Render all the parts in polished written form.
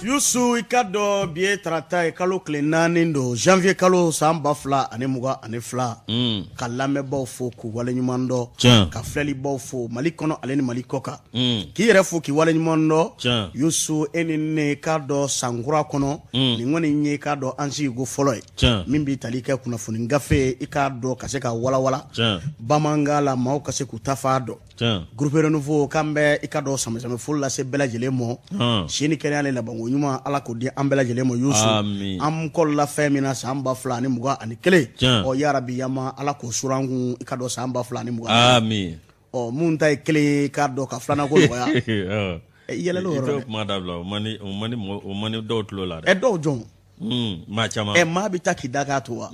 Yusu, i k'a dɔn bi ye tarata ye, kalo tile 4 don, janvier kalo, san 2022. Ka lamɛnbaaw fo k'u waleɲuman dɔn, ka filɛlibaw fo Mali kɔnɔ ale ni Mali kɔ kan, k'i yɛrɛ fo k'i waleɲuman dɔn. Yusu, e ni ne k'a dɔn sankura kɔnɔ, nin kɔni ye i k'a dɔn an sigiko fɔlɔ ye min bɛ tali kɛ kunnafoni gafe ye, i k'a dɔn ka se ka walawala bamanankan la, maaw ka se k'u ta fa dɔn. Groupe Renouveau k'an bɛ i k'a dɔn sɛmɛ foli lase bɛɛ lajɛlen ma, si ni kɛnɛya ni labanko ɲuman, Ala k'o di an bɛɛ lajɛlen ma. Yusu, an kɔlila fɛn min na san 2021, ɔ yarabi yama, Ala k'o suuru an kun, i k'a dɔn san 2020. Ɔ mun ta ye kelen ye, k'a dɔn ka filanan ko nɔgɔya. I yɛlɛla o yɔrɔ la. Kuma dabila, o man di dɔw tulo la dɛ. Ɛ, dɔw jɔn? Maa caman. Ɛ, maa bɛ taa k'i dakan to wa?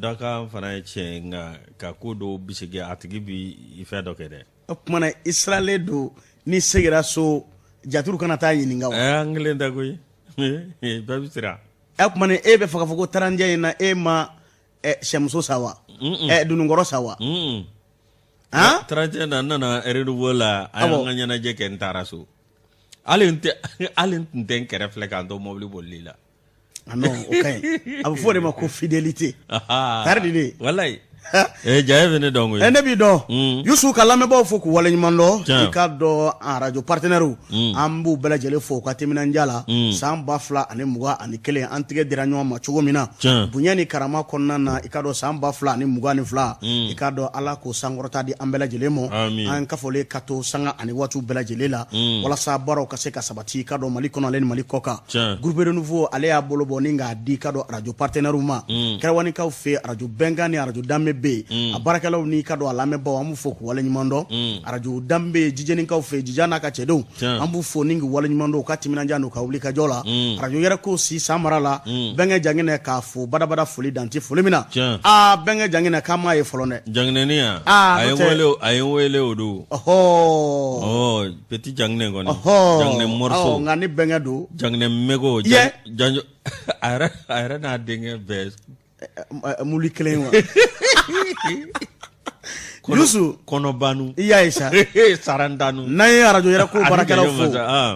Dakan fana ye tiɲɛ ye, nka ka ko dɔw bisigi, a tigi bɛ fɛn dɔ kɛ dɛ. O tuma na i sirannen don n'i seginna so, jaturu kana taa ɲininka wa? An kelen tɛ koyi, bɛɛ bɛ siran. Ɛ, o tuma na e bɛ fɛ k'a fɔ ko taranjɛ in na, e ma sɛmuso sa wa? Ɛ, dununkɔrɔ sa wa? Taranjɛ na, n nana Renouveau la, an y'an ka ɲɛnajɛ kɛ, n taara so. Hali n tun tɛ n kɛrɛ filɛ k'an to mobili bolili la. Ah non, o ka ɲi, a bɛ fɔ o de ma ko fidélité. Tari de. Walayi. Eh, ja e bɛ ne dɔn koyi. Eh, ne b'i dɔn. Yusu, ka lamɛnbaaw fo k'u waleɲuman dɔn. I k'a dɔn arajo partenaires, an b'u bɛɛ lajɛlen fo u ka timinandiya la. San 2021, an tigɛ dira ɲɔgɔn ma cogo min na bonya ni karama kɔnɔna na, i k'a dɔn san 2022, i k'a dɔn Ala k'o sankɔrɔta di an bɛɛ lajɛlen ma. An kafolen ka to sanga ani waatiw bɛɛ lajɛlen la walasa baaraw ka se ka sabati, i k'a dɔn Mali kɔnɔ ale ni Mali kɔ kan. Groupe Renouveau, ale y'a bolo bɔ ni k'a di, i k'a dɔn arajo partenaires ma. Kɛrɛwanikaw fɛ, arajo Bɛnkan ni arajo Danbe bɛ yen, a baarakɛlaw ni i k'a dɔn a lamɛnbaaw, an b'u fo k'u waleɲuman dɔn. Arajo Danbe Jijɛnikaw fɛ, Jija n'a ka cɛdenw, an b'u fo ni k'u waleɲuman dɔn u ka timinandiya n'u ka wulikajɔ la. Arajo Yɛrɛko si san mara la, Bɛnkɛ Janginɛ k'a fo badabada, foli dan tɛ foli min na. Aa, Bɛnkɛ Janginɛ, k'an m'a ye fɔlɔ dɛ. Janginɛni yan, a ye n wele o don. Ɔhɔ, petit Janginɛ kɔni, Janginɛ morceau. Nka ni bɛnkɛ don. Janginɛ mego. A yɛrɛ n'a denkɛ bɛɛ. Muli kelen wa, Yusu? Kɔnɔbanu. I y'a ye sa. Sarantanu. N'an ye arajo Yɛrɛko baarakɛlaw fo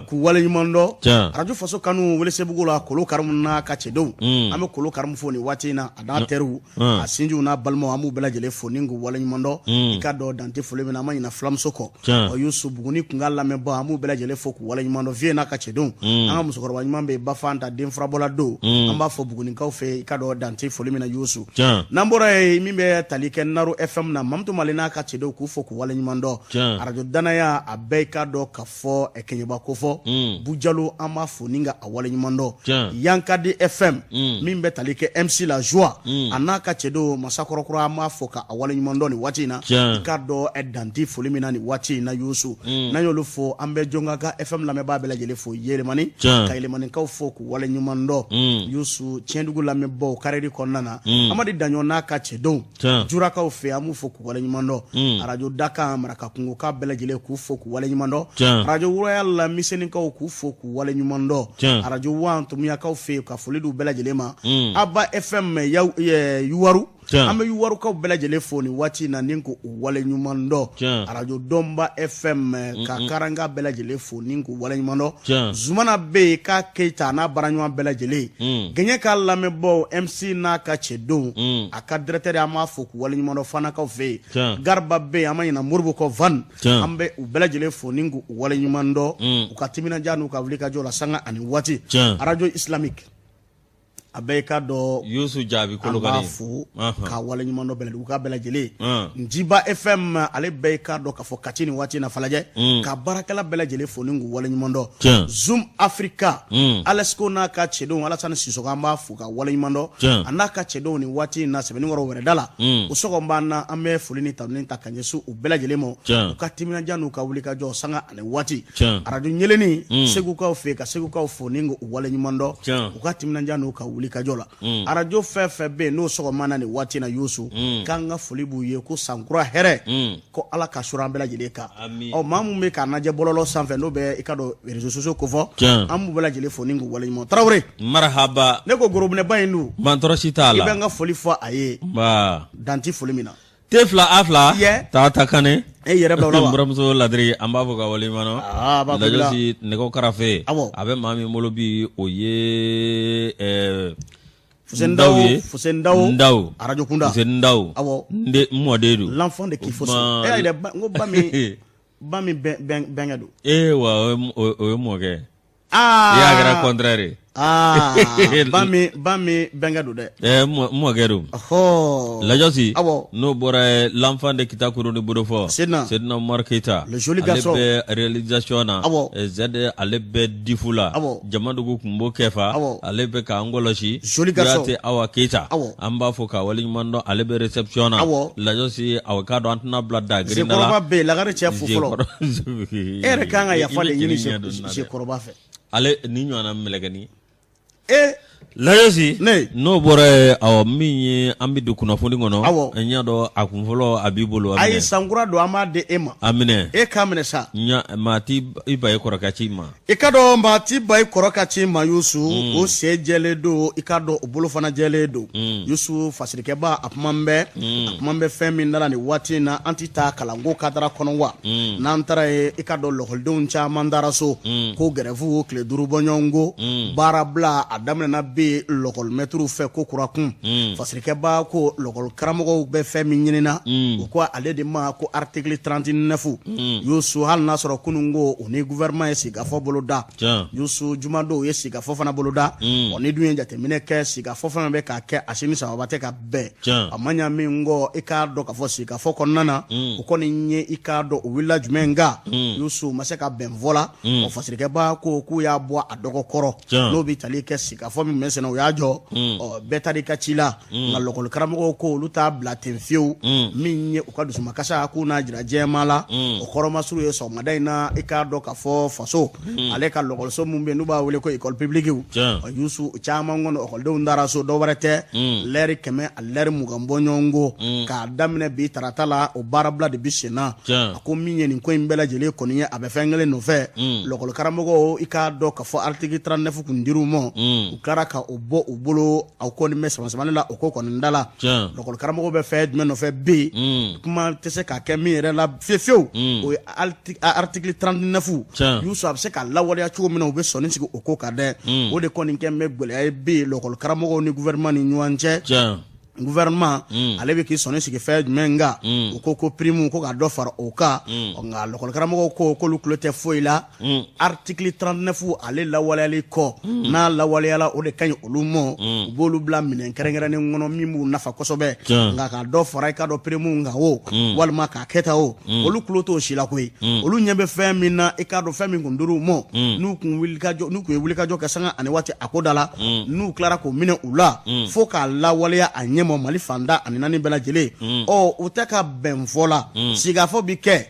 k'u waleɲuman dɔn, arajo Faso Kanu Welesebugu la, Kolo Karimu n'a ka cɛdenw, an bɛ Kolo Karimu fo nin waati in na, a n'a teriw, a sinjiw n'a balimaw, an b'u bɛɛ lajɛlen fo ni k'u waleɲuman dɔn, i k'a dɔn dan tɛ foli min na. An ma ɲinɛ fulamuso kɔ. Ɔ Yusu, Buguni kun ka lamɛnbaa, an b'u bɛɛ lajɛlen fo k'u waleɲuman dɔn, Vieux n'a ka cɛdenw. An ka musokɔrɔba ɲuman bɛ yen, Bafanta den furabɔla don, an b'a fɔ Bugunikaw fɛ, i k'a dɔn dan tɛ foli min na, Yusu. N'an bɔra yen, min bɛ tali kɛ Naro FM na, Mamutu Male n'a ka cɛdenw, k'u fo k'u waleɲuman dɔn. Arajo Danaya, a bɛɛ, i k'a dɔn ka fɔ Kɛɲɛba kofɔ, Bujalo, an b'a fo ni ka a waleɲuman dɔn. Yankadi FM, min bɛ tali kɛ MC La Joie, a n'a ka cɛdenw, Masakɔrɔkura, an b'a fo ka a waleɲuman dɔn nin waati in na, i k'a dɔn dan tɛ foli min na nin waati in na, Yusu. N'an y'olu fo, an bɛ Jɔnkaka FM lamɛnbaa bɛɛ lajɛlen fo Yelimani, ka Yelimanikaw fo k'u waleɲuman dɔn. Yusu, Tiɲɛdugu lamɛnbaaw karɛri kɔnɔna na, Amadi Daɲɔ n'a ka cɛdenw, Jurakaw fɛ, an b'u fo k'u waleɲuman dɔn. Arajo Dakan Maraka kungokaw bɛɛ lajɛlen, k'u fo k'u waleɲuman dɔn. Arajo Royal la, Misenikaw, k'u fo k'u waleɲuman dɔn. Arajo Wan Tumuyakaw fɛ, ka foli d'u bɛɛ lajɛlen ma. Aba FM Yuwaru, an bɛ Yuwarukaw bɛɛ lajɛlen fo nin waati in na ni k'u waleɲuman dɔn. Arajo Dɔnba FM, ka Karanga bɛɛ lajɛlen fo ni k'u waleɲuman dɔn. Zumana bɛ yen, k'a Keyita n'a baaraɲɔgɔn bɛɛ lajɛlen. Gɛɲɛ ka lamɛnbaaw, MC n'a ka cɛdenw, a ka directeur, an b'a fo k'u waleɲuman dɔn Fanakaw fɛ yen. Gariba bɛ yen, an ma ɲinɛ Moribo kɔ Van, an bɛ u bɛɛ lajɛlen fo ni k'u waleɲuman dɔn u ka timinandiya n'u ka wulikajɔ la sanga ani waati. Arajo Islamique, a bɛɛ, i k'a dɔn Yusu Jaabi. Kolokani, an b'a fo k'a waleɲuman dɔn Bɛlɛduguka bɛɛ lajɛlen. Njiba FM, ale bɛɛ, i k'a dɔn k'a fɔ Kati nin waati in na, Falajɛ, ka baarakɛla bɛɛ lajɛlen fo ni k'u waleɲuman dɔn. Zoom Africa, Alesco n'a ka cɛdenw, Alasani Sisɔkɔ, an b'a fo ka waleɲuman dɔn, a n'a ka cɛdenw nin waati in na Sɛbɛnnikɔrɔ wɛrɛda la. U sɔgɔma b'an na, an bɛ foli ni tanuni ta ka ɲɛsin u bɛɛ lajɛlen ma u ka timinandiya n'u ka wulikajɔ sanga ani waati. Arajo Ɲeleni, Segukaw fɛ, ka Segukaw fo ni k'u waleɲuman dɔn u ka timinandiya n'u ka wulikajɔ la. Arajo fɛn fɛn bɛ yen n'o sɔgɔma na nin waati na, Yusu, k'an ka foli b'u ye, ko sankura hɛrɛ, ko Ala ka sura an bɛɛ lajɛlen kan. Ɔ, maa min bɛ k'an lajɛ bɔlɔlɔ sanfɛ, n'o bɛ i ka dɔn réseaux sociaux kofɔ, an b'u bɛɛ lajɛlen fo ni k'u waleɲuman. Tarawele. Marahaba. Ne ko gorobinɛba in dun. Mantɔrɔ si t'a la. I bɛ n ka foli fɔ a ye. Dan tɛ foli min na. T fila A fila. Ta ta Kanɛ. E yɛrɛ bila o la wa? N buramuso Ladiri an b'a fo ka waleɲuman dɔn. Aa, a b'a fo bila. Lajɔsi nɛgɛw karafe. Awɔ. A bɛ maa min bolo bi o ye Fuseni Ndaw Dawo, ye. Fuseni Dawo. Ndaw. Arajo kunda. Fuseni Ndaw. Awɔ. N de n mɔden don. L'enfant de Kifoso. O E y'a ye dɛ, n ko ba min ba min bɛnkɛ don. Ee wa o ye mɔkɛ ye. Aa. I y'a kɛra contraire ye. Aa, ba min bɛnkɛ don dɛ. Ɛɛ n mɔkɛ don. Ɔhɔ. Lajɔsi. Awɔ. N'o bɔra ye l'enfant de Kita Koro ni Bodofɔ. Sedina. Sedina Umaru Keyita. Le joli garçon. Ale bɛ réalisation na. Awɔ. Zɛde ale bɛ difu la. Awɔ. Jamadugu kunbo kɛfa. Awɔ. Ale bɛ k'an kɔlɔsi. Joli garçon. Kuyate Awa Keyita. Awɔ. An b'a fo ka waleɲuman dɔn ale bɛ réception na. Awɔ. Lajɔsi awɔ k'a dɔn an tɛna bila da girinda la. Zekɔrɔba bɛ yen, lagare cɛ fo fɔlɔ. E E yɛrɛ kan ka yafa de ɲini Zekɔrɔba fɛ. Ale ni ɲɔgɔnna mɛlɛkɛnin. E Lajɔsi Ne. n'o bɔra yen awɔ min ye an bɛ don kunnafoni kɔnɔ. Awɔ. N y'a dɔn a kun fɔlɔ a b'i bolo. A Ayi minɛ. sankura don an b'a di e ma. A minɛ. E k'a minɛ sa. Ɲa maa t'i i ba ye kɔrɔ ka ci ma. I ka dɔn maa t'i ba i kɔrɔ ka ci ma Yusu o sen jɛlen don i ka dɔn o bolo fana jɛlen don Yusu fasirikɛba a kuma bɛ a kuma bɛ fɛn min nana nin waati in na an tɛ taa kalanko kadara kɔnɔ wa n'an taara yen i ka dɔn lɔkɔlidenw caman taara so ko gɛrɛfu tile 5 bɔɲɔgɔnko baarabila a daminɛna bɛ lɔkɔlimɛtiriw fɛ ko kura kun fasirikɛba ko lɔkɔli karamɔgɔw bɛ fɛn min ɲinina u ko ale de ma ko article 39 Yusu hali n'a sɔrɔ kunun ko u ni gouvernement ye sigikafɔ boloda Yusu jumadon u ye sigikafɔ fana boloda ɔ ni dun ye jateminɛ kɛ sigikafɔ fana bɛ ka kɛ a si ni sababa tɛ ka bɛn a ma ɲa min kɔ i k'a dɔn k'a fɔ sigikafɔ kɔnɔna na u kɔni ye i k'a dɔn u wulila jumɛn kan Yusu u ma se ka bɛn fɔ la ɔ fasirikɛba ko k'u y'a bɔ a dɔgɔ kɔrɔ n'o bɛ tali kɛ sigikafɔ min bɛ senna u y'a jɔ ɔ bɛɛ taara i ka ci la nka lɔkɔli karamɔgɔw ko olu t'a bila ten fiyewu min ye u ka dusumakasa k'u n'a jira jɛma la o kɔrɔmasuru ye sɔgɔmada in na i k'a dɔn k'a fɔ faso ale ka lɔkɔliso min bɛ yen n'u b'a wele ko école publique Yusu caman kɔnɔ ɔkɔlidenw taara so dɔwɛrɛ tɛ lɛri 100 ani lɛri 20 bɔɲɔgɔnko k'a daminɛ bi tarata la o baarabila de bɛ sen na a ko min ye nin ko in bɛɛ lajɛlen kɔni ye a bɛ fɛn kelen nɔfɛ lɔkɔli karamɔgɔw i k'a dɔn k'a fɔ article 39 kun dir'u ma u tilara ka o bɔ u bolo aw kɔni bɛ samasamani la o ko kɔni da la lɔkɔli karamɔgɔw bɛ fɛn jumɛn nɔfɛ bi kuma tɛ se ka kɛ min yɛrɛ la fiyewu fiyewu o ye article 39 Yusu a bɛ se ka lawaleya cogo min na u bɛ sɔnni sigi o ko kan dɛ o de kɔni kɛ bɛ gɛlɛya ye bi lɔkɔli karamɔgɔw ni gouvernement ni ɲɔgɔn cɛ gouvernement ale bɛ k'i sɔnni sigi fɛn jumɛn kan u ko ko prime ko ka dɔ fara o kan nka lɔkɔli karamɔgɔw ko k'olu tulo tɛ foyi la article 39 ale lawaleyali kɔ n'a lawaleyala o de ka ɲi olu ma u b'olu bila minɛn kɛrɛnkɛrɛnnen kɔnɔ min b'u nafa kosɛbɛ nka ka dɔ fara i ka dɔn prime kan o walima k'a kɛ tan o olu tulo t'o si la koyi olu ɲɛ bɛ fɛn min na i k'a dɔn fɛn min kun dir'u ma n'u kun wulikajɔ n'u kun ye wulikajɔ kɛ sanga ani waati a ko da la n'u tilara k'o minɛ u la fo k'a lawaleya a ɲɛma Mali fan tan ani naani bɛɛ lajɛlen ɔ u tɛ ka bɛn fɔ la sigikafɔ bi kɛ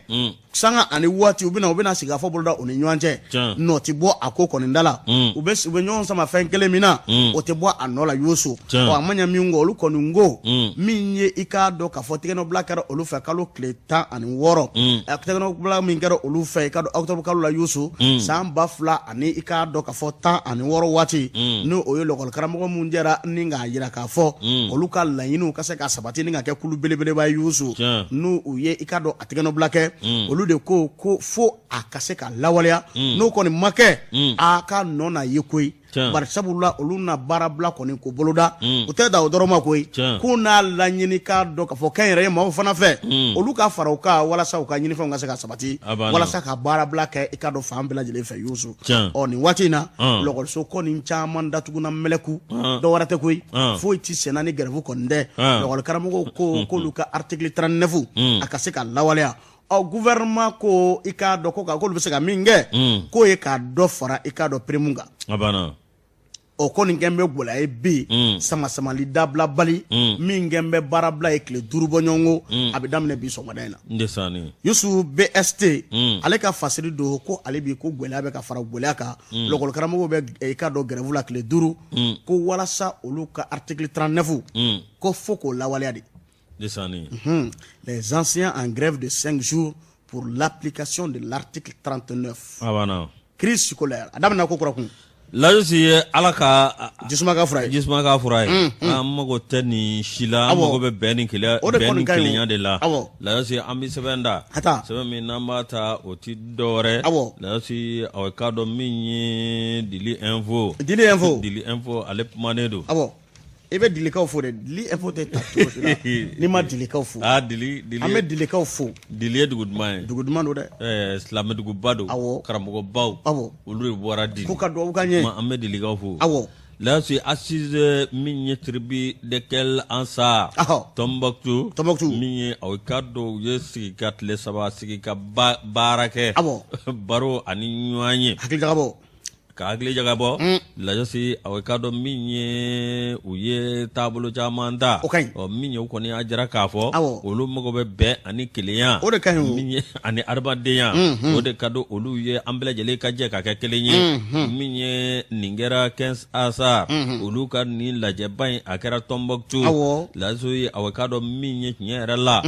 sanga ani waati u bɛna sigikafɔ boloda u ni ɲɔgɔn cɛ nɔ tɛ bɔ a ko kɔni da la u bɛ ɲɔgɔn sama fɛn kelen min na o tɛ bɔ a nɔ la Yusu ɔ a ma ɲɛ min kɔ olu kɔni ko min ye i k'a dɔn k'a fɔ tɛgɛnɔbila kɛra olu fɛ kalo tile 16 tɛgɛnɔbila min kɛra olu fɛ i k'a dɔn octobre kalo la Yusu san 2000 ani i k'a dɔn k'a fɔ 16 waati n'o o ye lɔkɔli karamɔgɔ min jɛra ni k'a jira k'a fɔ olu ka laɲiniw ka se ka sabati ni ka kɛ kulu belebeleba ye Yusu n'u u ye i k'a dɔn a tɛgɛnɔbila kɛ olu de ko ko fo a ka se ka lawaleya n'o kɔni ma kɛ a ka nɔ na ye koyi bari sabula olu na baarabila kɔni ko boloda u tɛ da o dɔrɔn ma koyi k'u n'a laɲini k'a dɔn k'a fɔ kɛnyɛrɛye maaw fana fɛ olu ka fara u kan walasa u ka ɲinifɛnw ka se ka sabati walasa ka baarabila kɛ i k'a dɔn fan bɛɛ lajɛlen fɛ Yusu ɔ nin waati in na lɔkɔliso kɔni caman datuguna mɛlɛku dɔwɛrɛ tɛ koyi foyi tɛ senna ni gɛrɛfu kɔni tɛ lɔkɔli karamɔgɔw ko k'olu ka article 39 a ka se ka lawaleya ɔ gouvernement ko i k'a dɔn ko k'olu bɛ se ka min kɛ k'o ye ka dɔ fara i k'a dɔn prime kan a banna o kɔni kɛn bɛ gɛlɛya ye bi samasamali dabila bali min kɛn bɛ baarabila ye tile 5 bɔɲɔgɔnko a bɛ daminɛ bi sɔgɔmada in na Yusu BST ale ka fasiri don ko ale bi ko gɛlɛya bɛ ka fara gɛlɛya kan lɔkɔli karamɔgɔw bɛ i k'a dɔn grève la tile 5 ko walasa olu ka article 39 ko fo k'o lawaleya de. Les enseignants en grève de 5 jours pour l'application de l'article 39. A banna. Crise scolaire a daminɛ ko kura kun. Lajɔsi ye Ala ka jisuma k'a fura ye jisuma k'a fura ye an mago tɛ nin si la an mago bɛ bɛn ni kelenya O de bɛn kɔni ni ka ɲi o. kelenya de la Awɔ. Lajɔsi an bɛ sɛbɛn da Ka taa. sɛbɛn min n'an b'a ta o ti dɔwɛrɛ Awɔ. Lajɔsi aw k'a dɔn min ye Dili Info Dili Info. Dili Info ale kumanen don Awɔ. I bɛ dilikaw fo dɛ Dili Info tɛ ta cogo si la n'i ma dilikaw fo aa Dili Dili an bɛ dilikaw fo Dili ye dugu duman ye dugu duman don dɛ ɛɛ silamɛduguba don Awɔ. karamɔgɔbaw Awɔ. olu de bɔra Dili k'u ka dugawu k'an ye an bɛ Dilikaw fo Awɔ. Lajɔsi assise min ye tribu de Kel Ansar Ahɔ. Tombouctou Tombouctou. min ye aw k'a dɔn u ye sigi ka tile 3 sigi ka baara kɛ Awɔ. baro ani ɲɔgɔn ye hakili jagabɔ ka hakili jagabɔ lajɔsi aw k'a dɔn min ye u ye taabolo caman ta O ka ɲi. ɔ min ye u kɔni y'a jira k'a fɔ Awɔ. olu mago bɛ bɛn ani kelenya O de ka ɲi o. min ye ani adamadenya o de ka di olu ye an bɛɛ lajɛlen ka jɛ ka kɛ kelen ye min ye nin kɛra 15 Ansar olu ka nin lajɛba in a kɛra Tombouctou Awɔ. lajɔsi aw k'a dɔn min ye tiɲɛ yɛrɛ la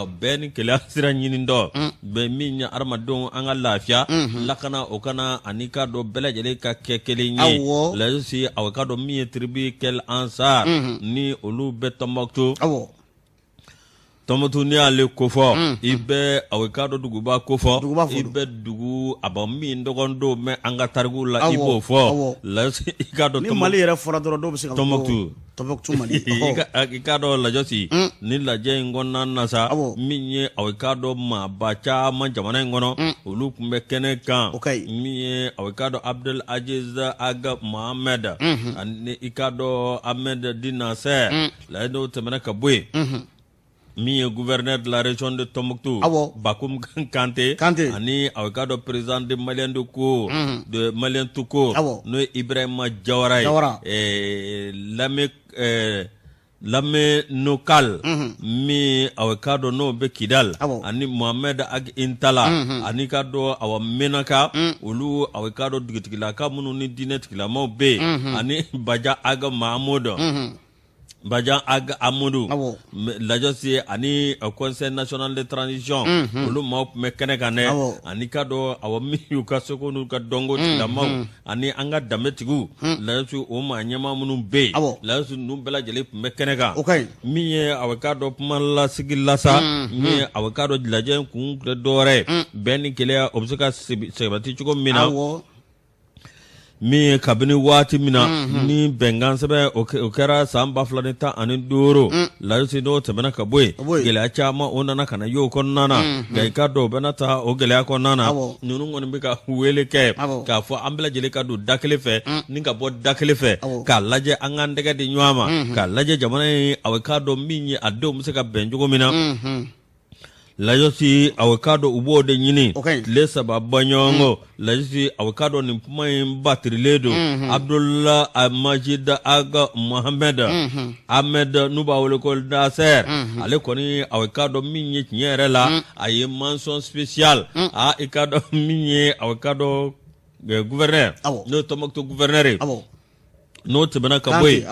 bɛn ni kelenya sira ɲini dɔ bɛn min ye adamadenw an ka lafiya lakana o kana ani k'a dɔn bɛɛ lajɛlen ka kɛ kelen ye Awɔ. lajɔsi aw k'a dɔn min ye tribu Kel Ansar ni olu bɛ Tombouctou Awɔ. Tombouctou n'i y'ale kofɔ i bɛ aw k'a dɔn duguba kofɔ Duguba fɔ i don. bɛ dugu a ba min dɔgɔn don mɛ an ka tarikuw la i Awɔ, b'o fɔ awɔ. lajɔsi i k'a dɔn Ni Tombouctou Mali yɛrɛ fɔra dɔrɔn dɔw bɛ se ka fɔ ko Tombouctou. Tombouctou Mali. I Ɔhɔ. i k'a dɔn lajɔsi ni lajɛ in kɔnɔna na sa Awɔ. min ye aw k'a dɔn maaba caman jamana in kɔnɔ olu tun bɛ kɛnɛ kan O ka ɲi. min ye aw k'a dɔn Abdel Aziz Ag Mohamed ani i k'a dɔn Ahmed Dinasɛ layi n'o tɛmɛna ka bɔ yen min ye gouverneur de la région de Tombouctou Awɔ. Bakum Kante Kante. ani aw k'a dɔn président de Malien de cour de Malien tout court Awɔ. n'o ye Ibrahima Jawara ye Jawara. Lame Amenokal min aw k'a dɔn n'o bɛ Kidal Awɔ. ani Mohamed Ag Intala ani k'a dɔn awa Menaka olu aw k'a dɔn dugutigilaka minnu ni diinɛ tigilamaw bɛ yen ani Baja Ag Mahamudu Bajan Ag Amudu Awɔ. Lajɔsi ani Conseil national de transition olu maaw tun bɛ kɛnɛ kan dɛ Awɔ. ani k'a dɔn awa min y'u ka seko n'u ka dɔnko tigilamaw ani an ka danbetigiw Lajɔsi o maa ɲɛmaa minnu bɛ yen Awɔ. Lajɔsi ninnu bɛɛ lajɛlen tun bɛ kɛnɛ kan O ka ɲi. min ye awa k'a dɔn kuma lasigi lasa min ye awa k'a dɔn lajɛ in kun tɛ dɔwɛrɛ ye bɛn ni kelenya o bɛ se ka sabati cogo min na Awɔ. min ye kabini waati min na ni bɛnkan sɛbɛn o kɛra san 2015 Lajɔsi n'o tɛmɛna ka bɔ yen gɛlɛya caman o nana ka na y'o kɔnɔna na nka i k'a dɔn o bɛna ta o gɛlɛya kɔnɔna na ninnu kɔni bɛ ka wele kɛ k'a fɔ an bɛɛ lajɛlen ka don da kelen fɛ ni ka bɔ da kelen fɛ k'a lajɛ an k'an tɛgɛ di ɲɔgɔn ma k'a lajɛ jamana in aw k'a dɔn min ye a denw bɛ se ka bɛn cogo min na Lajɔsi aw k'a dɔn u b'o de ɲini tile 3 bɔɲɔgɔnko Lajɔsi aw k'a dɔn nin kuma in batirilen don Abdul Majid Ag Mohamed Ahmed n'u b'a wele ko Nasser ale kɔni aw k'a dɔn min ye tiɲɛ yɛrɛ la a ye mention spéciale aa i k'a dɔn min ye aw k'a dɔn gouverneur n'o ye Tombouctou gouverneur ye n'o tɛmɛna ka bɔ yen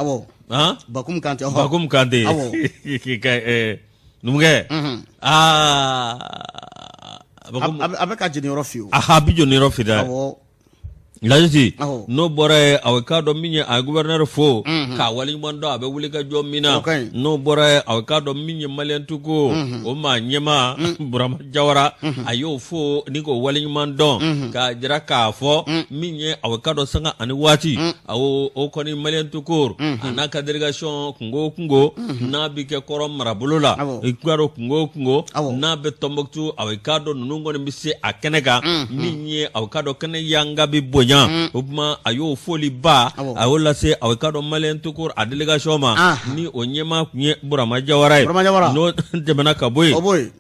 Bakum Kante Bakum Kante numukɛ aa a bɛ ka jeni yɔrɔ fi a bɛ jeni yɔrɔ fi dɛ Lajɔsi n'o bɔra yen aw k'a dɔn min ye a ye gouverneur fo k'a waleɲuman dɔn a bɛ wuli ka jɔ min na n'o bɔra yen aw k'a dɔn min ye Malien tout court o maa ɲɛmaa Burama Jawara a y'o fo ni k'o waleɲuman dɔn k'a jira k'a fɔ min ye aw k'a dɔn sanga ani waati awɔ o kɔni Malien tout court a n'a ka délégation kunko o kunko n'a bɛ kɛ kɔrɔn marabolo la i k'a dɔn kunko o kunko n'a bɛ Tombouctou aw k'a dɔn ninnu kɔni bɛ se a kɛnɛ kan min ye aw k'a dɔn kɛnɛ yanga bɛ bonya o tuma a y'o foliba a y'o lase aw k'a dɔn Malien tout court a délégation ma ni o ɲɛmaa tun ye Burama Jawara ye n'o tɛmɛna ka bɔ yen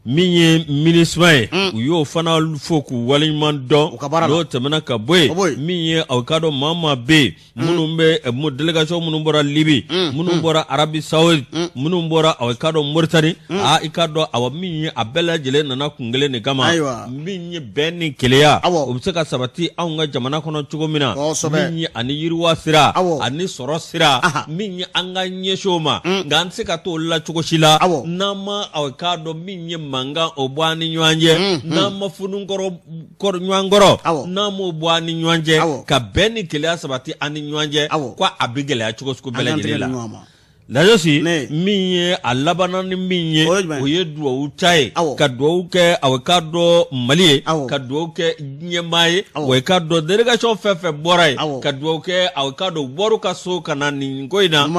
min ye MINUSMA ye u y'o fana fo k'u waleɲuman dɔn n'o tɛmɛna ka bɔ yen min ye aw k'a dɔn maa maa bɛ yen minnu bɛ délégation minnu bɔra Libi minnu bɔra Arabie Saoudite minnu bɔra aw k'a dɔn Mauritanie aa i k'a dɔn awa min ye a bɛɛ lajɛlen nana kun kelen de kama min ye bɛn ni kelenya o bɛ se ka sabati anw ka jamana kɔnɔ cogo min na min ye ani yiriwa sira ani sɔrɔ sira min ye an ka ɲɛsin o ma nka an tɛ se ka t'o la cogo si la n'an ma aw k'a dɔn min ye mankan o bɔ an ni ɲɔgɔn cɛ, n'an ma funu kɔrɔ ɲɔgɔn kɔrɔ, n'an m'o bɔ an ni ɲɔgɔn cɛ, ka bɛn ni kelenya sabati an ni ɲɔgɔn cɛ, ko a bɛ gɛlɛya cogo sugu bɛɛ lajɛlen la. Lajosi min ye a labanna ni min ye, o ye dugawu ta ye, ka dugawu kɛ aw k'a dɔn Mali ye, ka dugawu kɛ ɲɛmaa ye, o ye k'a dɔn délégation fɛn fɛn bɔra yen, ka dugawu kɛ aw k'a dɔn u bɔr'u ka so ka na nin ko in na, u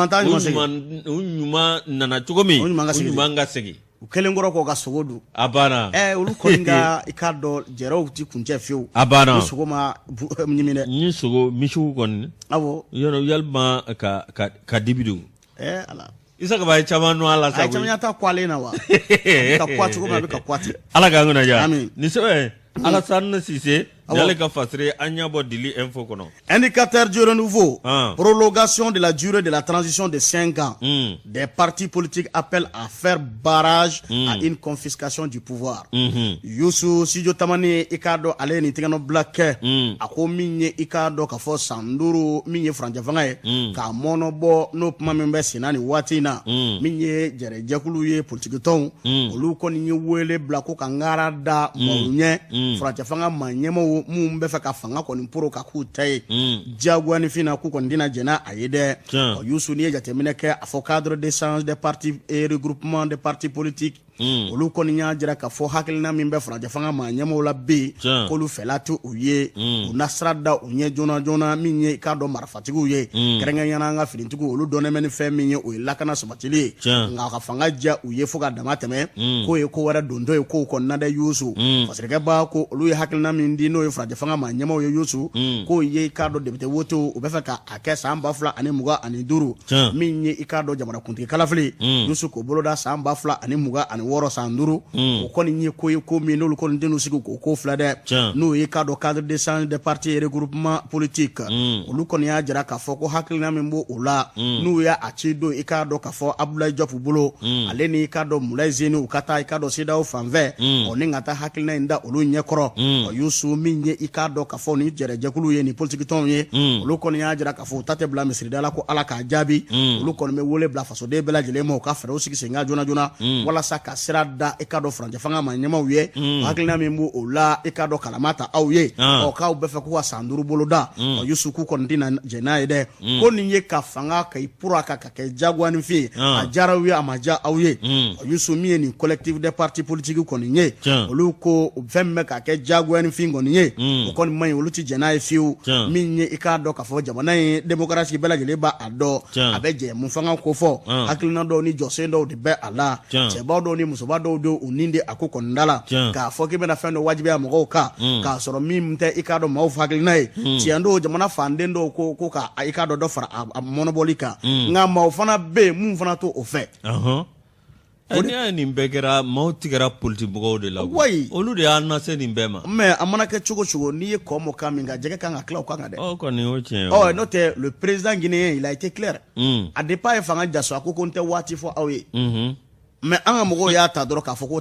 ɲuman nana cogo min, u ɲuman ka segin. U kɛlen kɔrɔ k'u ka sogo dun, a banna. Olu kɔni ka i k'a dɔn jɛrɛw tɛ kuncɛ fiyewu. A banna. Ni sogo ma ɲimi dɛ. Ni sogo misiw kɔni. Awɔ. Yɔrɔ yalima ka dibi don. Ala. Isa Kaba ye caman nɔ a la sa. A ye caman ta kwalen na wa? A bɛ ka kwa cogo min a bɛ ka kwa ten. Ala k'an kunna diya. Ami. Nin sɛbɛn Alassane Cissé ale ka fasiri an y'a bɔ Dili Info kɔnɔ. Indicateur du renouveau, prolongation de la durée de la transition de 5 ans, des partis politiques appellent à faire barrage à une confiscation du pouvoir. Youssou Sidio Tamani i k'a dɔn ale ye nin tɛgɛnɔbila kɛ, a ko min ye i k'a dɔn k'a fɔ san 5 min ye furancɛ fanga ye, k'a mɔnɔbɔ n'o kuma min bɛ senna nin waati in na, min ye jɛrɛjɛkulu ye politikitɔnw, olu kɔni ye wele bila ko ka ŋara da maaw ɲɛ, furancɛ fanga maa ɲɛmaaw minnu bɛ fɛ ka fanga kɔni poro ka k'u ta ye diyagoyanifin na, k'u kɔni tɛna jɛn n'a ye dɛ. Ɔ Yusu, n'i ye jateminɛ kɛ, a fɔ cadre d'échange des partis et regroupement des partis politiques, olu kɔni y'a jira k'a fɔ hakilina min bɛ furancɛ fanga maa ɲɛmaaw la bi, k'olu fɛla tɛ u ye, u na sira da u ɲɛ joona joona. Min ye i k'a dɔn marifatigiw ye, kɛrɛnkɛrɛnnenya la an ka finitigiw, olu dɔnnen bɛ ni fɛn min ye, o ye lakana sabatili ye, nka ka fanga diya u ye fo ka dama tɛmɛ, k'o ye ko wɛrɛ dontɔ ye kow kɔnɔna dɛ. Yusu, fasirikɛba ko olu ye hakilina min di, n'o ye furancɛ fanga maa ɲɛmaaw ye, Yusu, k'o ye i k'a dɔn député wote u bɛ fɛ ka a kɛ san 2025, min ye i k'a dɔn jamanakuntigi kalafili, Yusu, k'o boloda san 2026, san 5, o kɔni ye ko ye ko min n'olu kɔni tɛn'u sigi k'o ko filɛ dɛ. N'o ye k'a dɔn cadre d'échange des partis et regroupement politique, olu kɔni y'a jira k'a fɔ ko hakilina min b'o o la, n'u y'a ci don i k'a dɔn k'a fɔ Abdoulaye Diop bolo, ale ni i k'a dɔn Moulaye Zeni, u ka taa i k'a dɔn CEDEAO fanfɛ, ɔ ni ka taa hakilina in da olu ɲɛkɔrɔ. Ɔ Yusu, min ye i k'a dɔn k'a fɔ ni jɛrɛjɛkulu ye, ni politikitɔnw ye, olu kɔni y'a jira k'a fɔ u ta tɛ bila misirida la ko Ala k'a jaabi. Olu kɔni bɛ wele bila fasoden bɛɛ lajɛlen ma, u ka fɛɛrɛw sigi sen kan joona joona, walasa ka sira da i k'a dɔn furancɛ fanga maa ɲɛmaaw ye. Hakilina min b'o o la, i k'a dɔn kalama ta aw ye, ɔ k'aw bɛ fɛ k'u ka san 5 boloda, ɔ Yusu, k'u kɔni tɛna jɛn n'a ye dɛ. Ko nin ye ka fanga ka i poro a kan ka kɛ jagoyanifin ye, a diyara aw ye, a ma diya aw ye. Yusu, min ye nin collectif des partis politiques kɔni ye, olu ko fɛn min bɛ ka kɛ jagoyanifin kɔni ye, o kɔni man ɲi, olu tɛ jɛn n'a ye fiyewu. Min ye i k'a dɔn k'a fɔ jamana in démocratie bɛɛ lajɛlen b'a dɔn, a bɛ jɛmu fanga kofɔ, hakilina dɔw ni jɔsen dɔw de bɛ a la, cɛba dɔw ni musoba dɔw de u nin de a ko kɔnɔna la, k'a fɔ k'i bɛna fɛn dɔ wajibiya mɔgɔw kan k'a sɔrɔ min tɛ i k'a dɔn maaw hakilina ye. Tiɲɛ don, jamana fanden dɔw ko ka i k'a dɔn dɔ fara a mɔnɔbɔli kan, nka maaw fana bɛ yen mun fana t'o fɛ. N'i y'a ye nin bɛɛ kɛra, maaw tigɛra politikimɔgɔw de la, wayi, olu de y'an lase nin bɛɛ ma. Mais a mana kɛ cogo cogo, n'i ye kɔ mɔ kan min kan, jɛgɛ kan ka tila o kan dɛ. O kɔni o tiɲɛ ye. Ɔ n'o tɛ, le président guinéen, il a été clair. A depuis a ye fanga jaso, a ko n tɛ waati fɔ aw ye. Mais an ka mɔgɔw y'a ta dɔrɔn k'a fɔ ko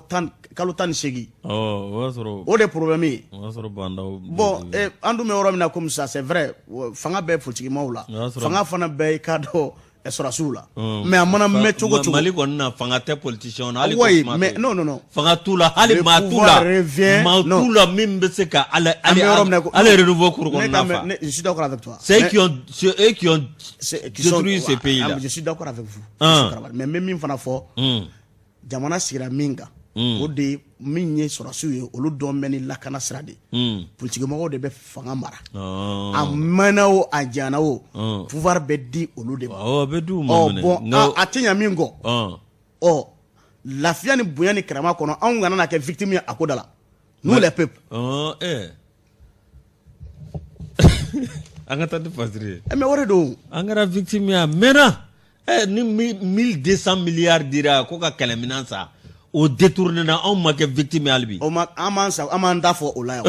kalo 18. O y'a sɔrɔ. O de problème ye. O y'a sɔrɔ Bah N'Daw. Bon, an dun bɛ yɔrɔ min na komi sisan, c'est vrai, fanga bɛ politikimaaw la, fanga fana bɛ i k'a dɔn sɔrɔdasiw la. Mais a mana mɛn cogo cogo. Mali kɔni na, fanga tɛ politicien na. Hali oui, mais non, non, non. Fanga t'u la, hali maa t'u la. Maa t'u la min bɛ se ka hali hali renouveau kuru kɔnɔna fa. Je suis d'accord avec toi. C'est eux qui ont détruit ce pays là. Je suis d'accord avec vous. Mais n bɛ min fana fɔ, jamana sigira min kan, o de ye min ye sɔrɔdasiw ye, olu dɔn bɛ ni lakana sira de ye. Politikimɔgɔw de bɛ fanga mara. A mɛnna o, a janyana o, pouvoir bɛ di olu de ma. Awɔ, a bɛ di u ma minɛ. Bon, a tɛ ɲɛ min kɔ, ɔ lafiya ni bonya ni karama kɔnɔ, anw kana na kɛ victime ye a ko da la. Nous les peuples. An ka taa ni fasiri ye. Mais o de don. An kɛra victime ye a mɛnna. Ni 1200 milliards dira ko ka kɛlɛminɛn san, o détourné na, anw ma kɛ victime ye hali bi. O ma, an m'an sa, an m'an ta fɔ o la yan.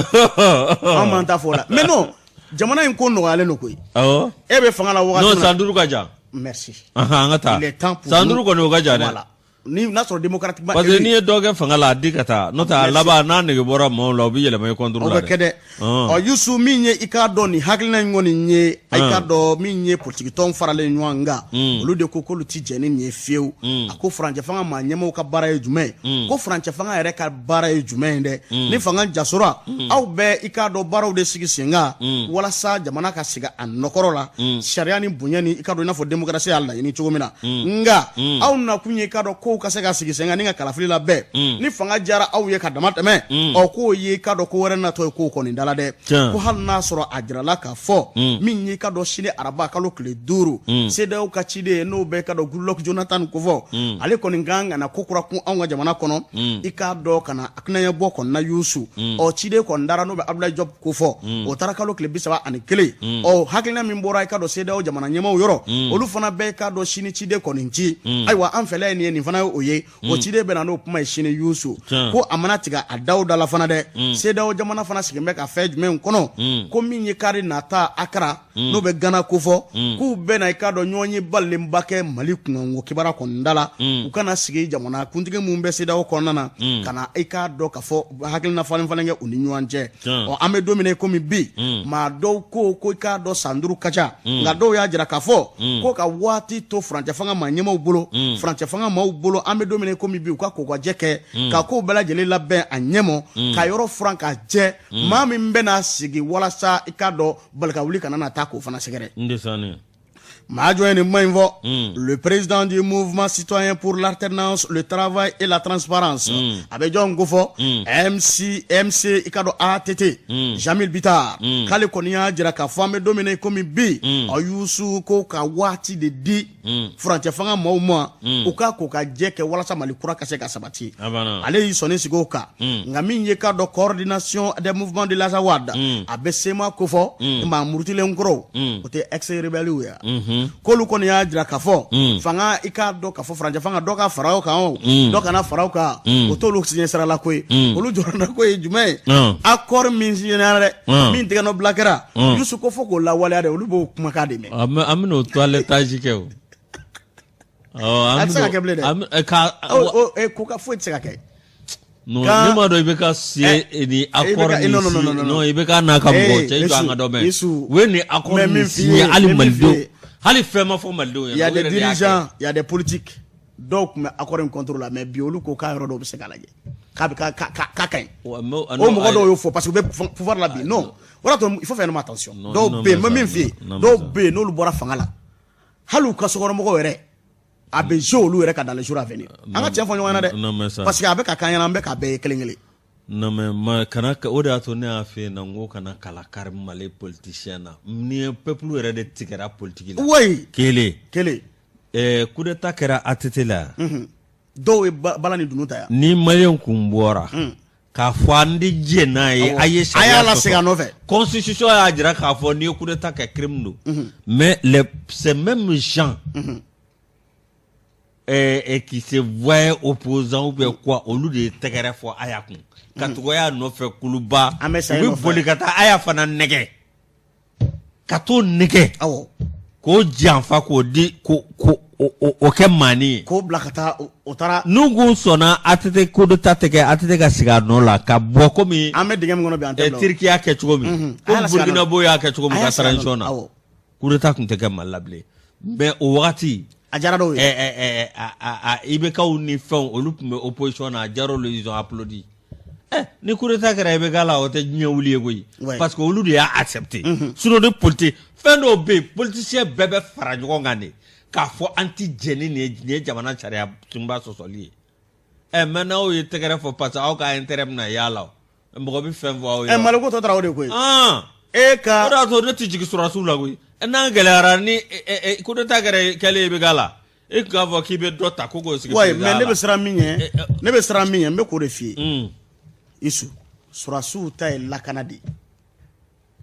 An m'an ta fɔ o la. Mais non, jamana in ko nɔgɔyalen don koyi. Awɔ. E bɛ fanga la wagati min na. Non, san 5 ka jan. Merci. An ka taa. Il est temps pour San 5 kɔni o ka jan dɛ. Voilà. Ni n'a sɔrɔ démocratiquement parce que n'i ye dɔ kɛ fanga la, a di ka taa, n'o tɛ a laban n'a nege bɔra maaw la, u bɛ yɛlɛma i contre la dɛ. O bɛ kɛ dɛ. Ɔ Yusu, min ye i k'a dɔn nin hakilina in kɔni ye, i k'a dɔn min ye politikitɔn faralen ɲɔgɔn kan, olu de ko k'olu ti jɛn ni nin ye fiyewu. A ko furancɛ fanga maa ɲɛmaaw ka baara ye jumɛn ye? Ko furancɛ fanga yɛrɛ ka baara ye jumɛn ye dɛ? Ni fanga jasora, aw bɛ i k'a dɔn baaraw de sigi sen kan walasa jamana ka segin a nɔkɔrɔ la, sariya ni bonya ni i k'a dɔn i n'a fɔ démocratie y'a laɲini cogo min na. Nka aw nakun ye i k'a dɔn kow ka se ka sigi sen kan ni ka kalafili labɛn. Ni fanga diyara aw ye ka dama tɛmɛ, ɔ k'o ye i k'a dɔn ko wɛrɛ natɔ ye kow kɔni da la dɛ. Ko hali n'a sɔrɔ a jirala k'a fɔ min ye i k'a dɔn sini araba kalo tile 5, CEDEAO ka ciden n'o bɛ i k'a dɔn Goodluck Jonathan kofɔ, ale kɔni kan ka na ko kura kun anw ka jamana kɔnɔ, i k'a dɔn ka na kunnayabɔ kɔni na Yusu. Ɔ ciden kɔni dara n'o bɛ Abdoulaye Diop kofɔ, o taara kalo tile 31. Ɔ hakilina min bɔra i k'a dɔn CEDEAO jamana ɲɛmaaw yɔrɔ, olu fana bɛ i k'a dɔn sini ciden kɔni ci. Ayiwa, an fɛla ye nin ye, nin fana ye o ye. O ciden bɛ na n'o kuma ye sini Yusu. Ko a mana tigɛ a daw da la fana dɛ, CEDEAO jamana fana sigilen bɛ ka fɛn jumɛn kɔnɔ? Ko min ye kari nata Akara, n'o bɛ Gana kofɔ, k'u bɛna i k'a dɔn ɲɔgɔn ye balenba kɛ Mali kunkanko kibaruya kɔni da la. U kana sigi jamana kuntigi minnu bɛ CEDEAO kɔnɔna na, ka na i k'a dɔn ka fɔ hakilina falen falen kɛ u ni ɲɔgɔn cɛ. Ɔ an bɛ don min na komi bi, maa dɔw ko i k'a dɔn san 5 ka ca, nka dɔw y'a jira k'a fɔ ko ka waati to furancɛ fanga maa ɲɛmaaw bolo, furancɛ fanga maaw bolo, an bɛ don min na komi bi, u ka ko ka jɛ kɛ, ka kow bɛɛ lajɛlen labɛn a ɲɛmɔ, ka yɔrɔ furan ka jɛ, maa min bɛna sigi walasa i k'a dɔn balika wuli kana na taa k'o fana sɛgɛrɛ. Maa jɔn ye nin kuma in fɔ? Le président du Mouvement citoyen pour l'alternance, le travail et la transparence. A bɛ jɔn ko fɔ? MC MC i k'a dɔn ATT, Jamil Bitar, k'ale kɔni y'a jira k'a fɔ an bɛ don min na komi bi, ɔ Yusu, ko ka waati de di furancɛ fanga maaw ma, u ka ko ka jɛ kɛ walasa Mali kura ka se ka sabati. Ale y'i sɔnni sigi o kan. Nka min ye k'a dɔn Coordination des mouvements de l'Azawad, a bɛ CMA kofɔ, maa murutilen kɔrɔw, o tɛ ex rebelles ye, k'olu kɔni y'a jira k'a fɔ fanga, i k'a dɔn k'a fɔ furancɛ fanga, dɔ ka fara o kan, o dɔ kana fara o kan, o t'olu siɲɛ sirala ko ye. Olu jɔrɔna ko ye jumɛn ye? Accord min signera dɛ, min tigɛ nɔ bila kɛra, Yusu, ko fo k'o lawaleya dɛ. Olu b'o kumakan de mɛn. An bɛn'o toilettage kɛ o. A tɛ se ka kɛ bilen dɛ. Ko ka foyi tɛ se ka kɛ. Non, ne m'a dɔn i bɛ ka se ni accord nin non, i bɛ ka n'a ka mɔgɔ cɛ, i jɔ an ka dɔ mɛn. U ye nin accord nin signé, hali malidenw, hali fɛn ma fɔ malidenw ɲɛna. Il y a des dirigeants, il y a des politiques, dɔw tun bɛ accord in contre la, mais bi olu ko k'a yɔrɔ dɔw bɛ se k'a lajɛ k'a bɛ k'a ka ɲi. O mɔgɔ dɔw y'o fɔ parce que u bɛ pouvoir la bi. Non, o de y'a to il faut faire attention. Dɔw bɛ yen, n bɛ min f'i ye, dɔw bɛ yen, n'olu bɔra fanga la, hali u ka sokɔnɔmɔgɔw yɛrɛ, a bɛ jouer olu yɛrɛ kan dans les jours à venir. An ka tiɲɛ fɔ ɲɔgɔn ɲɛna dɛ, parce que a bɛ ka k'an ɲɛna, an bɛ k'a bɛɛ ye kelen kelen. Non, mais ma kana, o de y'a to ne y'a f'i ɲɛna n ko kana kala kari Mali politicien na. Ni ye peuple yɛrɛ de tigɛra politique la. Kelen. Kelen. Coup d'état kɛra ATT la yan. Dɔw ye bala ni dunun ta yan. Ni maliyɛn kun bɔra k'a fɔ an tɛ jɛn n'a ye, a ye sariya. A y'a lasegin a nɔfɛ. Constitution y'a jira k'a fɔ n'i ye coup d'état kɛ, crime don. Mais ces mêmes gens qui se voyaient opposants ou bien quoi, olu de ye tɛgɛrɛ fɔ Aya kun ka tugu Aya nɔfɛ kuluba. An bɛ sa. U bɛ boli ka taa Aya fana nɛgɛ, ka t'o nɛgɛ, k'o janfa, k'o di, ko o kɛ maani ye. K'o bila ka taa, o taara. N'u kun sɔnna ATT, coup d'état tɛ kɛ, ATT ka sigi a nɔ la ka bɔ komi. An bɛ dingɛ min kɔnɔ bi, an tɛ bila. Turquie y'a kɛ cogo min, komi Burkinabé y'a kɛ cogo min ka transition na, coup d'état tun tɛ kɛ Mali la bilen. Mais o wagati. A diyara dɔw ye. IBK ni fɛnw, olu tun bɛ opposition na, a diyara olu, ils ont applaudi. Ni coup d'état kɛra IBK la, o tɛ diɲɛ wuli ye koyi, parce que olu de y'a accepté. Sinon ni politique fɛn dɔw bɛ yen, politicien bɛɛ bɛ fara ɲɔgɔn kan de k'a fɔ an ti jɛn ni nin ye, nin ye jamana sariya sunba sɔsɔli ye. Mais n'aw ye tɛgɛrɛ fɔ parce que aw ka intérêt bɛna y'a la, mɔgɔ bɛ fɛn fɔ aw ye. Maliko tɔ taara o de koyi. E ka o de y'a to ne tɛ jigin sɔrɔdasiw la koyi. N'an gɛlɛyara ni coup d'état kɛra kɛlen IBK la, e tun k'a fɔ k'i bɛ dɔ ta ko k'o sigi. Oui, mais ne bɛ siran min ɲɛ, ne bɛ siran min ɲɛ, n bɛ k'o de f'i ye. Isu, sɔrɔdasiw ta ye lakana de ye.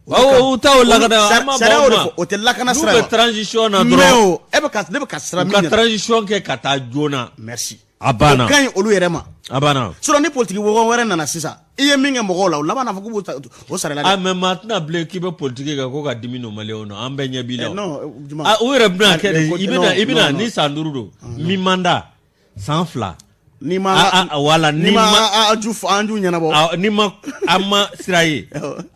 U ta o lakana, an ma ban o ma. O tɛ lakana sira ye. N'u bɛ transition na dɔrɔn. Mais o e bɛ ka ne bɛ ka siran min ɲɛ. U ka transition kɛ ka taa joona. Merci. A banna. O ka ɲi olu yɛrɛ ma. A banna. Sinon ni politique mɔgɔ wɛrɛ nana sisan, i ye min kɛ mɔgɔw la, o laban n'a fɔ k'u b'o ta o sara i la dɛ. Ah, mais maa tɛna bilen k'i bɛ politique kɛ ko ka dimi don maliyɛnw na, an bɛɛ ɲɛ b'i la. Non, Ah, o yɛrɛ bɛna kɛ de, i bɛna ni san 5 don, mi mandat. San 2 ni ma wala ni ma an ju ɲɛnabɔ, ni ma an ma sira ye,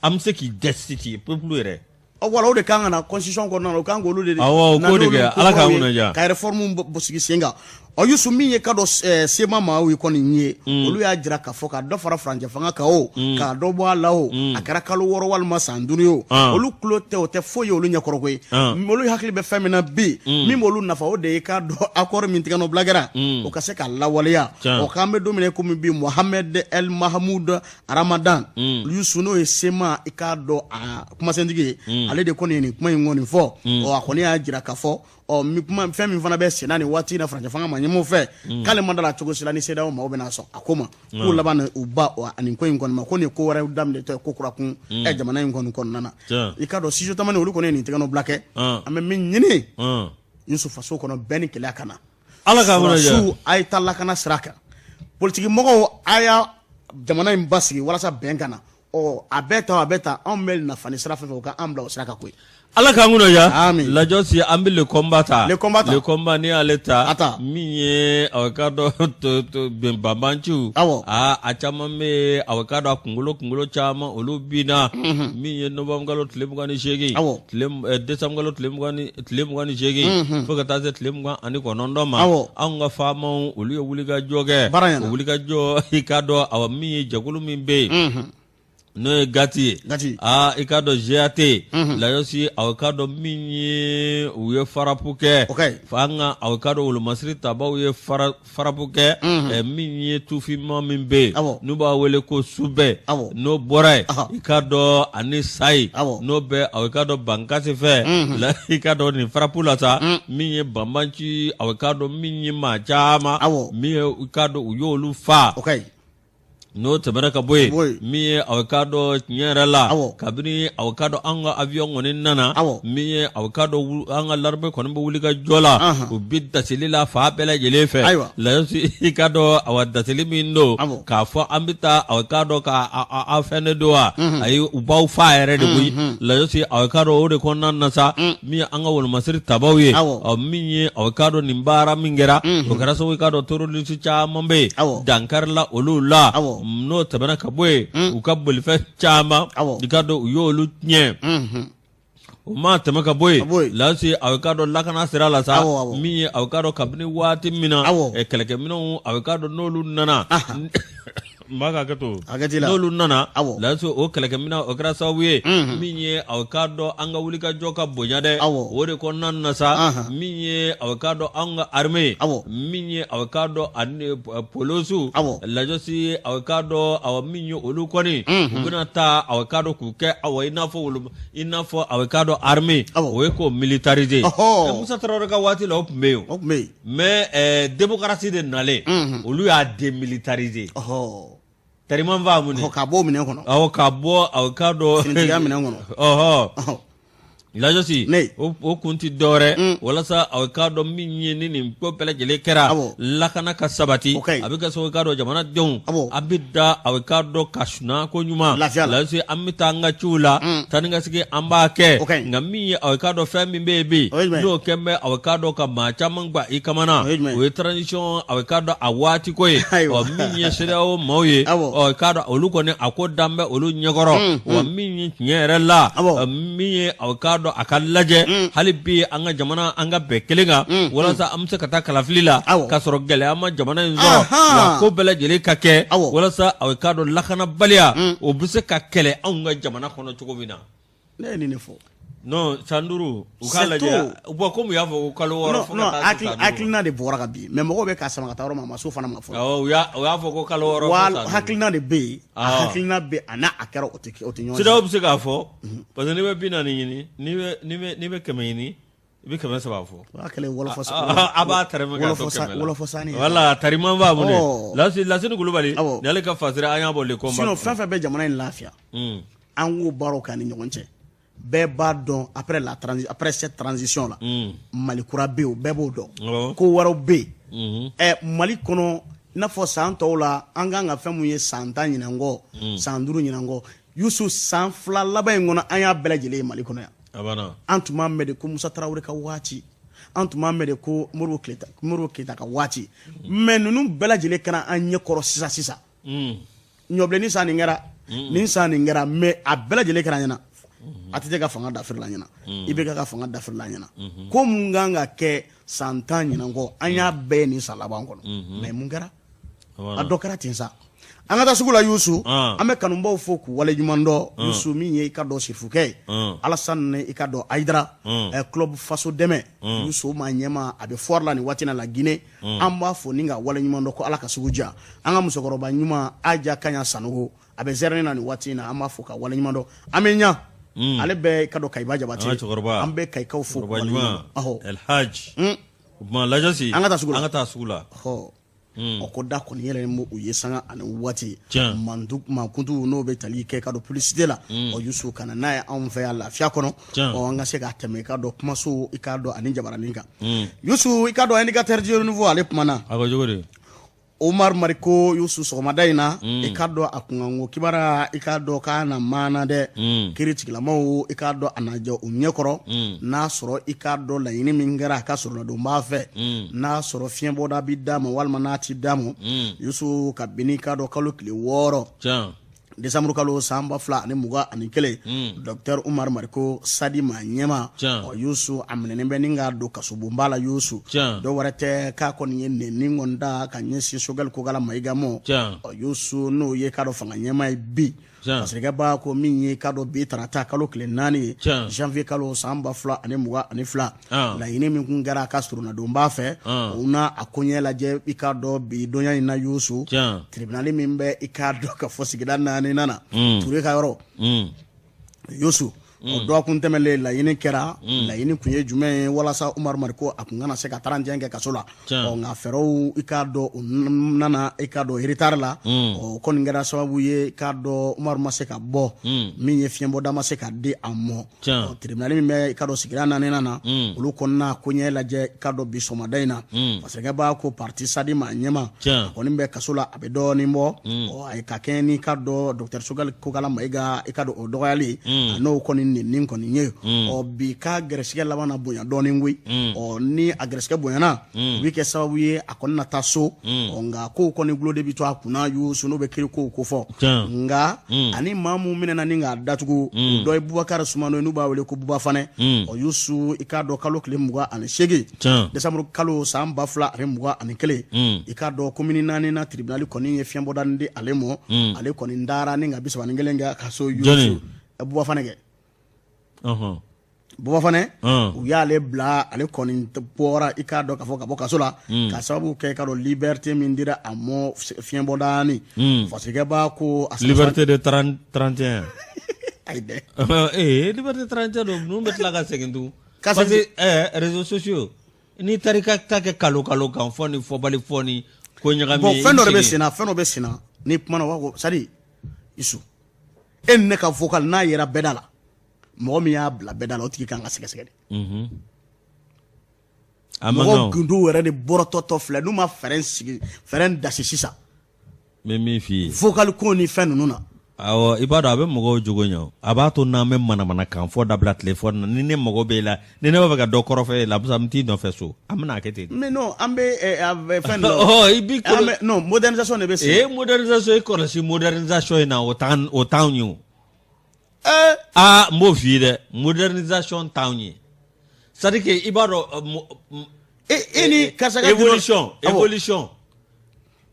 an bɛ se k'i destituer peuple yɛrɛ. Wala o de kan ka na constitution kɔnɔna na, o kan k'olu de awɔ, k'o de kɛ. Ala k'an kunna diya. Ka réforme sigi sen kan. Ɔ Yusu, min ye ka dɔn CMA maaw ye kɔni ye, olu y'a jira k'a fɔ ka dɔ fara furancɛ fanga kan o, ka dɔ bɔ a la o, a kɛra kalo 6 walima san 5 ye o, olu tulo tɛ, o tɛ foyi ye olu ɲɛkɔrɔ koyi. Olu hakili bɛ fɛn min na bi, min b'olu nafa, o de ye k'a dɔn accord min tigɛ nɔ bila kɛra, o ka se ka lawaleya. Ɔ k'an bɛ don min na komi bi, Mohamed El Mahamoud Ramadan Yusu, n'o ye CMA i k'a dɔn a kumasentigi ye, ale de kɔni ye nin kuma in kɔni fɔ. Ɔ a kɔni y'a jira k'a fɔ, ɔ mi kuma fɛn min fana bɛ senna nin waati in na furancɛ fanga ma ɲɛmɔgɔw fɛ, k'ale ma da la cogo si la ni CEDEAO maaw bɛna sɔn a ko ma, k'u laban na u ba nin ko in kɔni ma, ko nin ye ko wɛrɛ daminɛtɔ ye ko kura kun jamana in kɔni kɔnɔna na. I k'a dɔn CIGETAM olu kɔni ye nin tɛgɛnɔ bila kɛ. An bɛ min ɲini Yusu, faso kɔnɔ, bɛn ni kelenya ka na. Ala ka sɔrɔdasiw, a ye taa lakana sira kan. Politiki mɔgɔw, a y'a jamana in basigi walasa bɛn ka na. Ɔ a bɛɛ ta, a bɛɛ ta, anw bɛ nafa ni sira fɛn fɛn, o ka an bila o sira kan koyi. Ala k'an kunna diya. Amin. Lajɔsi, an bɛ Le Combat ta. Le Combat ta. Le Combat, n'i y'ale ta. A ta. Min ye aw k'a dɔn banbaanciw. Awɔ. Aa, a caman bɛ yen, aw k'a dɔn a kunkolo caman olu binna. Min ye novembre kalo tile 28. Awɔ. Tile décembre kalo tile 28. Fo ka taa se tile 29 ma. Awɔ. Anw ka faamaw, olu ye wulikajɔ kɛ. Baara ɲɛna. O wulikajɔ, i k'a dɔn awa min ye jɛkulu min bɛ yen, n'o ye GATT ye. GATT. Aa, i k'a dɔn GAT. Lajɔsi, aw k'a dɔn min ye, u ye frappe kɛ. O ka ɲi. An ka aw k'a dɔn wolomasiri tabaw ye frappe kɛ. Min ye tufinma min bɛ yen, n'u b'a wele ko Soubey. N'o bɔra yen, i k'a dɔn ani Sayi. N'o bɛ aw k'a dɔn Bankasi fɛ. La, i k'a dɔn nin frappe la sa, min ye banbanci, aw k'a dɔn min ye maa caman. Min ye, i k'a dɔn u y'olu faa. O ka ɲi. N'o tɛmɛna ka bɔ yen, min ye aw k'a dɔn tiɲɛ yɛrɛ la, kabini aw k'a dɔn an ka avion kɔni nana, min ye aw k'a dɔn an ka l'armée kɔni bɛ wuli ka jɔ la, u bɛ dasili la fan bɛɛ lajɛlen fɛ. Lajɔsi, i k'a dɔn awa dasili min don, k'a fɔ an bɛ taa aw k'a dɔn ka aw fɛn de don wa, ayi, u b'aw faa yɛrɛ de koyi. Lajɔsi, aw k'a dɔn o de kɔnɔna na sa, min ye an ka wolomasiri tabaw ye, ɔ min ye aw k'a dɔn nin baara min kɛra, o kɛra sababu i k'a dɔn terroriste caman bɛ yen, dankarila olu la. N'o tɛmɛna ka bɔ yen, u ka bolifɛn caman, i k'a dɔn u y'olu tiɲɛ. O ma tɛmɛ ka bɔ yen, Lasi, aw k'a dɔn lakana sira la sa, min ye aw k'a dɔn kabini waati min na kɛlɛkɛminɛnw, aw k'a dɔn n'olu nana, n b'a ka to n'olu nana, Lasi, o kɛlɛkɛminɛn o kɛra sababu ye min ye aw k'a dɔn an ka wulikajɔ ka bonya dɛ. O de kɔnɔna na sa, min ye aw k'a dɔn an ka armée, min ye aw k'a dɔn ani polosiw, Lajɔsi, aw k'a dɔn aw min ye olu kɔni, u bɛna taa aw k'a dɔn k'u kɛ aw i n'a fɔ wolo, i n'a fɔ aw k'a dɔn armée, o ye k'o militariser. Musa Tarawele ka waati la, o tun bɛ yen, o tun bɛ yen. Mais démocratie de nalen, olu y'a démilitariser. Tariman faamu ka bɔ minɛn kɔnɔ. Awɔ, ka bɔ aw k'a dɔn finitigiya minɛn kɔnɔ. Ɔhɔ, Lajɔsi, o kun tɛ dɔwɛrɛ walasa aw k'a dɔn min ye ni nin ko bɛɛ lajɛlen kɛra, lakana ka sabati, a bɛ kɛ sababu k'a dɔn jamanadenw an bɛ da aw k'a dɔn ka suna ko ɲuman. Lafiya la. Lajɔsi, an bɛ taa an ka ciw la, taa ni ka segin an b'a kɛ. Nka min ye aw k'a dɔn fɛn min bɛ yen bi, n'o kɛlen bɛ aw k'a dɔn ka maa caman gwan i kamana, o ye transition aw k'a dɔn a waati ko ye. Ɔ min ye CEDEAO maaw ye, ɔ k'a dɔn olu kɔni a ko dan bɛ olu ɲɛkɔrɔ. Wa min ye tiɲɛ yɛrɛ la, min ye aw k'a dɔn a ka lajɛ hali bi an ka jamana an ka bɛn kelen kan, walasa an bɛ se ka taa kalafili la k'a sɔrɔ gɛlɛya ma jamana in sɔrɔ, wa ko bɛɛ lajɛlen ka kɛ walasa aw k'a dɔn lakanabaliya o bɛ se ka kɛlɛ anw ka jamana kɔnɔ cogo min na. Ne ye nin de fɔ. Non, san 5, u k'a lajɛ. Bon, komi u y'a fɔ ko kalo 6 fo ka taa se san 5 ma. Hakilina de bɔra ka bin, mais mɔgɔw bɛ k'a sama ka taa yɔrɔ min, a ma s'o fana ma fɔlɔ. Awɔ, u y'a fɔ ko kalo 6 fo san 5. Hakilina de bɛ yen, a hakilina bɛ a n'a a kɛra, o tɛ ɲɔgɔn ye. CEDEAO bɛ se k'a fɔ, parce que n'i bɛ 40 ɲini, n'i bɛ 100 ɲini, i bɛ 300 fɔ. O y'a kɛlen wɔlɔfɔ a b'a tɛrɛmɛ k'a to 100 la. Wɔlɔfɔ sanni ye. Voilà, tariman b'a mun de. Lasini Kulubali, nin y'ale ka fasiri, an y'a bɔ Le Combat. Sinon fɛn fɛn bɛ jamana in lafiya, an k'o baaraw kɛ an ni ɲɔgɔn cɛ. Bɛɛ b'a dɔn après la transi après cette transition là, Mali kura bɛ yen, o bɛɛ b'o dɔn. Ko wɛrɛw bɛ yen Mali kɔnɔ, i n'a fɔ san tɔw la, an kan ka fɛn mun ye san 10 ɲinan kɔ, san 5 ɲinan kɔ, Yusu, san 2 laban in kɔnɔ, an y'a bɛɛ lajɛlen ye Mali kɔnɔ yan. An tun b'a mɛn de ko Musa Tarawele ka waati. An tun b'a mɛn de ko Modibo Keita, Modibo Keita ka waati, mais ninnu bɛɛ lajɛlen kɛra an ɲɛ kɔrɔ sisan sisan. Ɲɔbilenni san nin kɛra, nin san nin kɛra, mais a bɛɛ lajɛlen kɛra an ɲɛna. ATT ka fanga dafirila an ɲɛna, IBK ka fanga dafirila an ɲɛna. Ko mun kan ka kɛ san 10 ɲinan kɔ, an y'a bɛɛ ye nin san laban kɔnɔ. Mais mun kɛra? A dɔ kɛra ten sa. An ka taa sugu la, Yusu. An bɛ kanubaw fo k'u waleɲuman dɔn. Yusu, min ye i ka dɔn sirifukɛ ye, Alassane, i ka dɔn Ayidara, club Faso dɛmɛ, Yusu maa ɲɛma, a bɛ foire la nin waati na la Guinée. An b'a fo ni ka waleɲuman dɔn ko Ala ka sugu diya. An ka musokɔrɔba ɲuman Aja Kaɲa Sanogo, a bɛ zɛrɛni na nin waati in na, an b'a fo ka waleɲuman dɔn. An bɛ ɲa ale bɛ i ka dɔn Kayiba Jabate, an bɛ Kayikaw fo k'u waleɲuman dɔn. El Hadj, o tuma Lajasi, an ka taa sugu la, an ka taa sugu la. Ɔ, ko da kɔni yɛlɛlen b'u ye sanga ani waati mankutu n'o bɛ tali kɛ ka dɔn publicité la. Ɔ Yusu, ka na n'a ye anw fɛ yan lafiya kɔnɔ, ɔ an ka se ka tɛmɛ i ka dɔn kumaso, i k'a dɔn ani jabaranin kan. Yusu, i k'a dɔn indicateur du renouveau, ale kumana. A ko cogo di? Omar Mariko, Yusu, sɔgɔmada in na, i k'a dɔn a kunkanko kibaruya, i k'a dɔn k'a na maana dɛ. Kiri tigilamaw, i k'a dɔn a na jɔ u ɲɛkɔrɔ, n'a sɔrɔ i k'a dɔn laɲini min kɛra a ka soronadonbaa fɛ, n'a sɔrɔ fiɲɛbɔda bɛ d'a ma walima n'a ti d'a ma. Yusu, kabini i k'a dɔn kalo tile 6 décembre kalo san 2021, docteur Umar Mariko, SADI maa ɲɛmaa, ɔ Yusu, a minɛnen bɛ ni k'a don kasobonba la. Yusu, dɔ wɛrɛ tɛ, k'a kɔni ye nɛni kɔni da ka ɲɛsin Sogɛli Kokala Mayiga ma. Ɔ Yusu, n'o ye k'a dɔn fanga ɲɛmaa ye bi, Fasirikɛba ko min ye k'a dɔn bi tarata kalo tile 4 ye janvier kalo san 2022, laɲini min kun kɛra a ka soronadonbaa fɛ, u na a koɲɛ lajɛ i k'a dɔn bi donya in na. Yusu, tribunal min bɛ i k'a dɔn ka fɔ sigida naaninan na, Ture ka yɔrɔ, Yusu, o dɔgɔkun tɛmɛlen laɲini kɛra. Laɲini kun ye jumɛn ye? Walasa Umaru Mariko a kun kana se ka 31 kɛ kaso la. Ɔ nka fɛɛrɛw, i k'a dɔn, u nana i k'a dɔn retard la. Ɔ kɔni kɛra sababu ye, i k'a dɔn Umaru ma se ka bɔ, min ye fiɲɛbɔda ma se ka di a ma. Ɔ tribunal min bɛ i k'a dɔn sigida naaninan na, olu kɔni na koɲɛ lajɛ i k'a dɔn bi sɔgɔmada in na. Fasirikɛba ko parti SADI maa ɲɛmaa, a kɔni bɛ kaso la, a bɛ dɔɔnin bɔ. Ɔ a ye ka kɛɲɛ ni k'a dɔn docteur Sogɛli Kokala Mayiga, i k'a dɔn o dɔgɔyali, a n'o kɔni nɛni kɔni ye. Ɔ bi k'a gɛrɛsɛgɛ laban na bonya dɔɔnin koyi. Ɔ ni a gɛrɛsɛgɛ bonyana, o bɛ kɛ sababu ye a kɔni na taa so. Ɔ nka kow kɔni gulo de bɛ to a kunna, Yusu, n'o bɛ kiri kow kofɔ. Nka ani maa mun minɛna ni k'a datugu, o dɔ ye Bubakari Sumano ye, n'u b'a wele ko Buba Fanɛ. Ɔ Yusu, i k'a dɔn kalo tile 28 décembre kalo san 2021, i k'a dɔn komini naaninan tribunal kɔni ye fiɲɛbɔda di ale ma. Ale kɔni dara ni ka 31 kɛ ka so. Yusu, Buba Fanɛ kɛ. Buba Fanɛ, u y'ale bila, ale kɔni bɔra i k'a dɔn ka fɔ ka bɔ kaso la, ka sababu kɛ i k'a dɔn liberté min dira a ma, fiɲɛbɔda. Fasirikɛba ko a liberté de 31. Ayi dɛ. Ee, liberté 31 don, ninnu bɛ tila ka segin tugun, parce que réseaux sociaux, n'i taara i ka ta kɛ kalo kalo kan fɔ ni fɔbali fɔ ni ko ɲagami. Bon, fɛn dɔ de bɛ senna, fɛn dɔ bɛ senna, n'i kumana u b'a fɔ, c'est à dire Isu, e ni ne ka vocal n'a yera bɛɛ da la, mɔgɔ min y'a bila bɛɛ da la, o tigi kan ka sɛgɛsɛgɛ de. Mɔgɔ gundo yɛrɛ de bɔrɔtɔtɔ filɛ, n'u ma fɛɛrɛ sigi, fɛɛrɛ dasi sisan. N bɛ min f'i ye. Vocal ko ni fɛn ninnu na. Awɔ, i b'a dɔn a bɛ mɔgɔw jogo ɲɛ, a b'a to n'an bɛ manamanakan fɔ dabila tile fɔ na. Ni ne mago b'e la, ni ne b'a fɛ ka dɔ kɔrɔfɔ e la, n t'i nɔfɛ so, an bɛna kɛ ten. Mais non, an bɛ fɛn dɔ. I bi non, modernisation de bɛ sen. Ee, modernisation, i kɔlɔsi modernisation in na, o t'anw ye o. Aa, n b'o f'i ye dɛ, modernisation t'anw ye, c'est à dire que i b'a dɔn. E ni karisa ka évolution, évolution,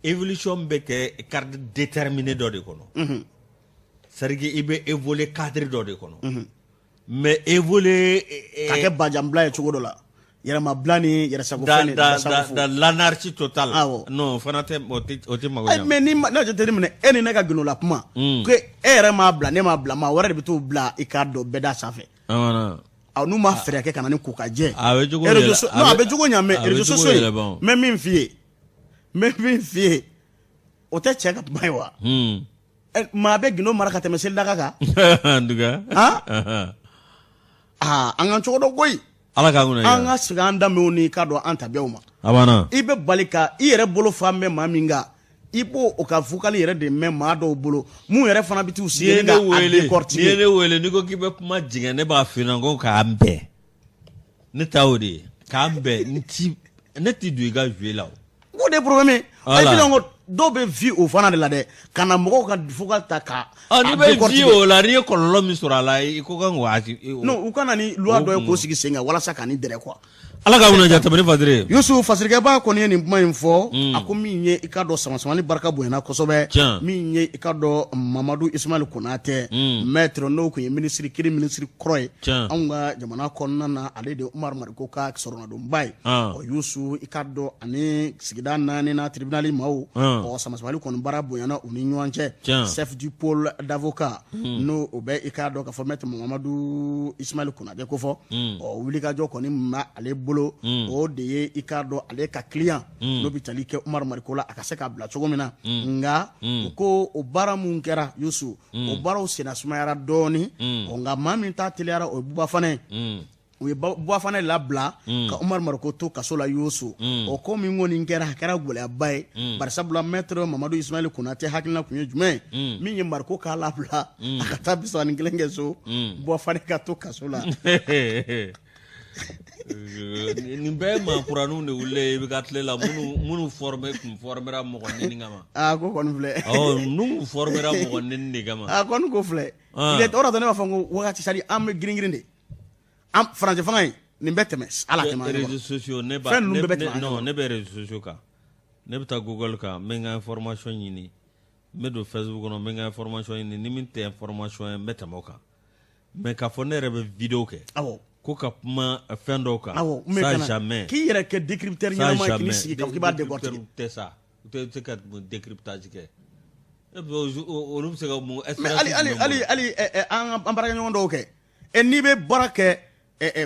évolution bɛ kɛ cadre déterminé dɔ de kɔnɔ. C'est à dire que i bɛ évoluer cadre dɔ de kɔnɔ, mais évoluer ka kɛ bajanbila ye cogo dɔ la, yɛrɛmabila ni yɛrɛsagofɛn ni dans l'anarchie totale. Awɔ. Non, o fana tɛ, o tɛ mago ɲɛ. Mais ni ne jateminɛ, e ni ne ka gundola kuma, ko e yɛrɛ m'a bila, ne m'a bila, maa wɛrɛ de bɛ t'o bila i k'a dɔn bɛɛ da sanfɛ. Aw n'u ma fɛɛrɛ kɛ ka na ni ko ka jɛ. A bɛ jogo yɛlɛ. Non, a bɛ jogo ɲɛ, mais réseaux sociaux in, n bɛ min f'i ye, n bɛ min f'i ye, o tɛ cɛ ka kuma ye wa? Maa bɛ gundo mara ka tɛmɛ selidaga kan. En tout cas. Aa, an ka cogo dɔn koyi. Ala k'an kunna. An ka segin an danbew ni k'a dɔn an tabiyaw ma. A banna. I bɛ bali ka i yɛrɛ bolo fan bɛ maa min kan, i b'o o ka vocal yɛrɛ de mɛn maa dɔw bolo, mun yɛrɛ fana bɛ t'u sigi ka a décortiquer. N'i ye ne wele, n'i ko k'i bɛ kuma jigin, ne b'a f'i ɲɛna ko k'an bɛn, ne ta y'o de ye. K'an bɛn, n ti ne ti don i ka jeu la o. O de ye problème ye. Voilà. Ko dɔw bɛ vit o fana de la dɛ, ka na mɔgɔw ka vocal ta ka n'i bɛ vit o la, n'i ye kɔlɔlɔ min sɔrɔ a la, i ko kan k'o Non, u ka na ni loi dɔ ye k'o sigi sen kan walasa ka nin dɛrɛ quoi. Ala ka kunna ja, tɛmɛ ni Fadiri ye. Yusu, Fasirikɛba kɔni ye nin kuma in fɔ. A ko min ye, i k'a dɔn, samasamani barika bonyana kosɛbɛ. Min ye, i k'a dɔn, Mamadu Ismaël Konatɛ, maître, n'o tun ye minisiri kiri minisiri kɔrɔ ye anw ka jamana kɔnɔna na, ale de Umaru Mariko ka sɔrɔnadonba ye. Ɔ Yusu, i k'a dɔn, ani sigida naani na tribunal maaw, ɔ samasamani kɔni baara bonyana u ni ɲɔgɔn cɛ. Chef du pôle d'avocat, n'o o bɛ, i k'a dɔn k'a fɔ, maître Mamadu Ismaël Konatɛ ko fɔ, ɔ wulikajɔ kɔni ma ale bolo, o de ye, i k'a dɔn, ale ka client, n'o bɛ tali kɛ Umaru Mariko la, a ka se k'a bila cogo min na. Nka u ko o baara mun kɛra, Yusu, o baaraw senna sumayara dɔɔnin. Ɔ nka maa min ta teliyara, o ye Buba Fanɛ ye. U ye Buba Fanɛ labila ka Umaru Mariko to kaso la. Yusu, o ko min kɔni kɛra, a kɛra gɛlɛyaba ye, barisabula maître Mamadu Ismaël Konatɛ hakilina tun ye jumɛn ye? Min ye Mariko k'a labila, a ka taa 31 kɛ so, Buba Fanɛ ka to kaso la. Nin bɛɛ ye maa kuraninw de wele i bɛ ka tile la, minnu formé tun formera mɔgɔ neni kama. Aa, ko kɔni filɛ. Ninnu formera mɔgɔ neni de kama. A kɔni ko filɛ. O de la ne b'a fɔ ko wagati, c'est à dire an bɛ girin girin de, an farancɛ fanga in, nin bɛɛ tɛmɛ, ala tɛmɛ an ɲɛkɔrɔ. Réseaux sociaux, ne b'a Fɛn ninnu bɛɛ bɛ tɛmɛ an non ɲɛkɔrɔ. Ne bɛ réseaux sociaux kan, ne bɛ taa Google kan, n bɛ n ka information ɲini, n bɛ don Facebook kɔnɔ, n bɛ n ka information ɲini. Ni min tɛ information ye, n bɛ tɛmɛ o kan. Mais k'a fɔ ne yɛrɛ bɛ vidéo kɛ ko ka kuma fɛn dɔw kan, mais ça jamais. K'i yɛrɛ kɛ décrypteur Ça ɲɛnama ye, k'i jamais. sigi k'a fɔ k'i b'a décortiquer. Tɛ sa, u tɛ se ka décryptage kɛ. Olu bɛ se ka mun? Mais hali an baarakɛɲɔgɔn dɔw kɛ, n'i bɛ baara kɛ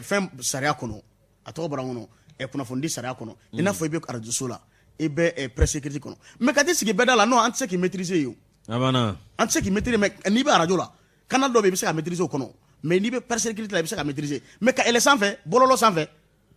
fɛn sariya kɔnɔ, a tɔgɔ bɔra n kɔnɔ, kunnafonidi sariya kɔnɔ, i n'a fɔ i bɛ arajoso la, i bɛ presse écrite kɔnɔ, mais ka t'i sigi bɛɛ da la, non, an tɛ se k'i maîtriser yen o. A banna. An tɛ se k'i maîtriser, mais n'i bɛ arajo la, canal dɔ bɛ yen, i bɛ se ka maîtriser o kɔnɔ, mais n'i bɛ presse écrite la, i bɛ se ka maîtriser, mais ka yɛlɛ sanfɛ, bɔlɔlɔ sanfɛ.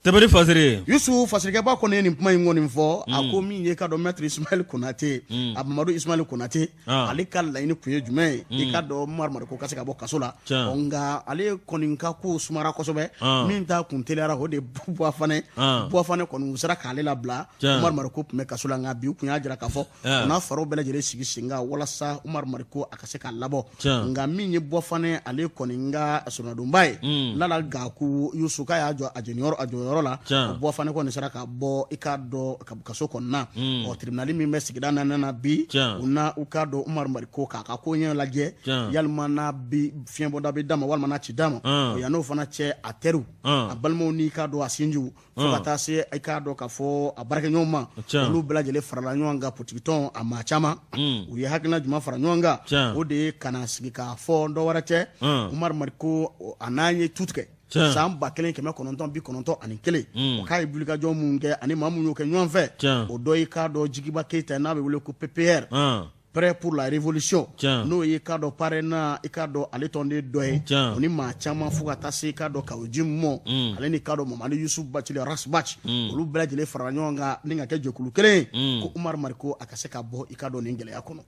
Tɛmɛni Fasiri. Yusu, Fasirikɛba kɔni ye nin kuma in kɔni fɔ. A ko min ye, ka dɔn, maître Ismaël Konate, a Mamadu Ismaël Konate, ale ka laɲini kun ye jumɛn ye? I ka dɔn, Umaru Mariko ka se ka bɔ kaso la. Nka ale kɔni ka ko sumara kosɛbɛ. Min ta kun teliyara, o de Buba Fanɛ. Buba Fanɛ kɔni, u sera k'ale labila. Umaru Mariko tun bɛ kaso la, nka bi u kun y'a jira k'a fɔ u n'a faraw bɛɛ lajɛlen sigi sen kan walasa Umaru Mariko a ka se k'a labɔ. Nka min ye Buba Fanɛ, ale kɔni ka sɔrɔdonba ye, Lala Gaku, Yusu, k'a y'a jɔ a jɔyɔrɔ a jɔyɔrɔ la. Buba Fanɛ kɔni sera ka bɔ, i k'a dɔn, kaso kɔnɔna. Ɔ tribunal min bɛ sigida naaninan na bi, u na u k'a dɔn Umaru Mariko k'a ka ko ɲɛ lajɛ, yalima n'a bi fiɲɛbɔda bɛ d'a ma walima n'a ci d'a ma. Yan'o fana cɛ, a teriw, a balimaw, n'i k'a dɔn a sinjiw, fo ka taa se, i k'a dɔn k'a fɔ a baarakɛɲɔgɔn ma, olu bɛɛ lajɛlen farala ɲɔgɔn kan. Politikitɔn a maa caman, u ye hakilina jumɛn fara ɲɔgɔn kan? O de ye ka na sigi k'a fɔ dɔ wɛrɛ tɛ, Umaru Mariko a n'an ye tu tigɛ san 1991, o k'a ye wulikajɔ mun kɛ ani maa mun y'o kɛ ɲɔgɔn fɛ, o dɔ i k'a dɔn Jigiba Keyita, n'a bɛ wele ko PPR, Prêt pour la révolution, n'o ye k'a dɔn PARENA, i k'a dɔn ale tɔnden dɔ ye, o ni maa caman, fo ka taa se i k'a dɔn Kawo Jim mɔ, ale ni k'a dɔn Mamadu Yusuf Bacili, Ras Bath, olu bɛɛ lajɛlen farala ɲɔgɔn kan ni ka kɛ jɛkulu kelen ye ko Umaru Mariko a ka se ka bɔ, i k'a dɔn, nin gɛlɛya kɔnɔ.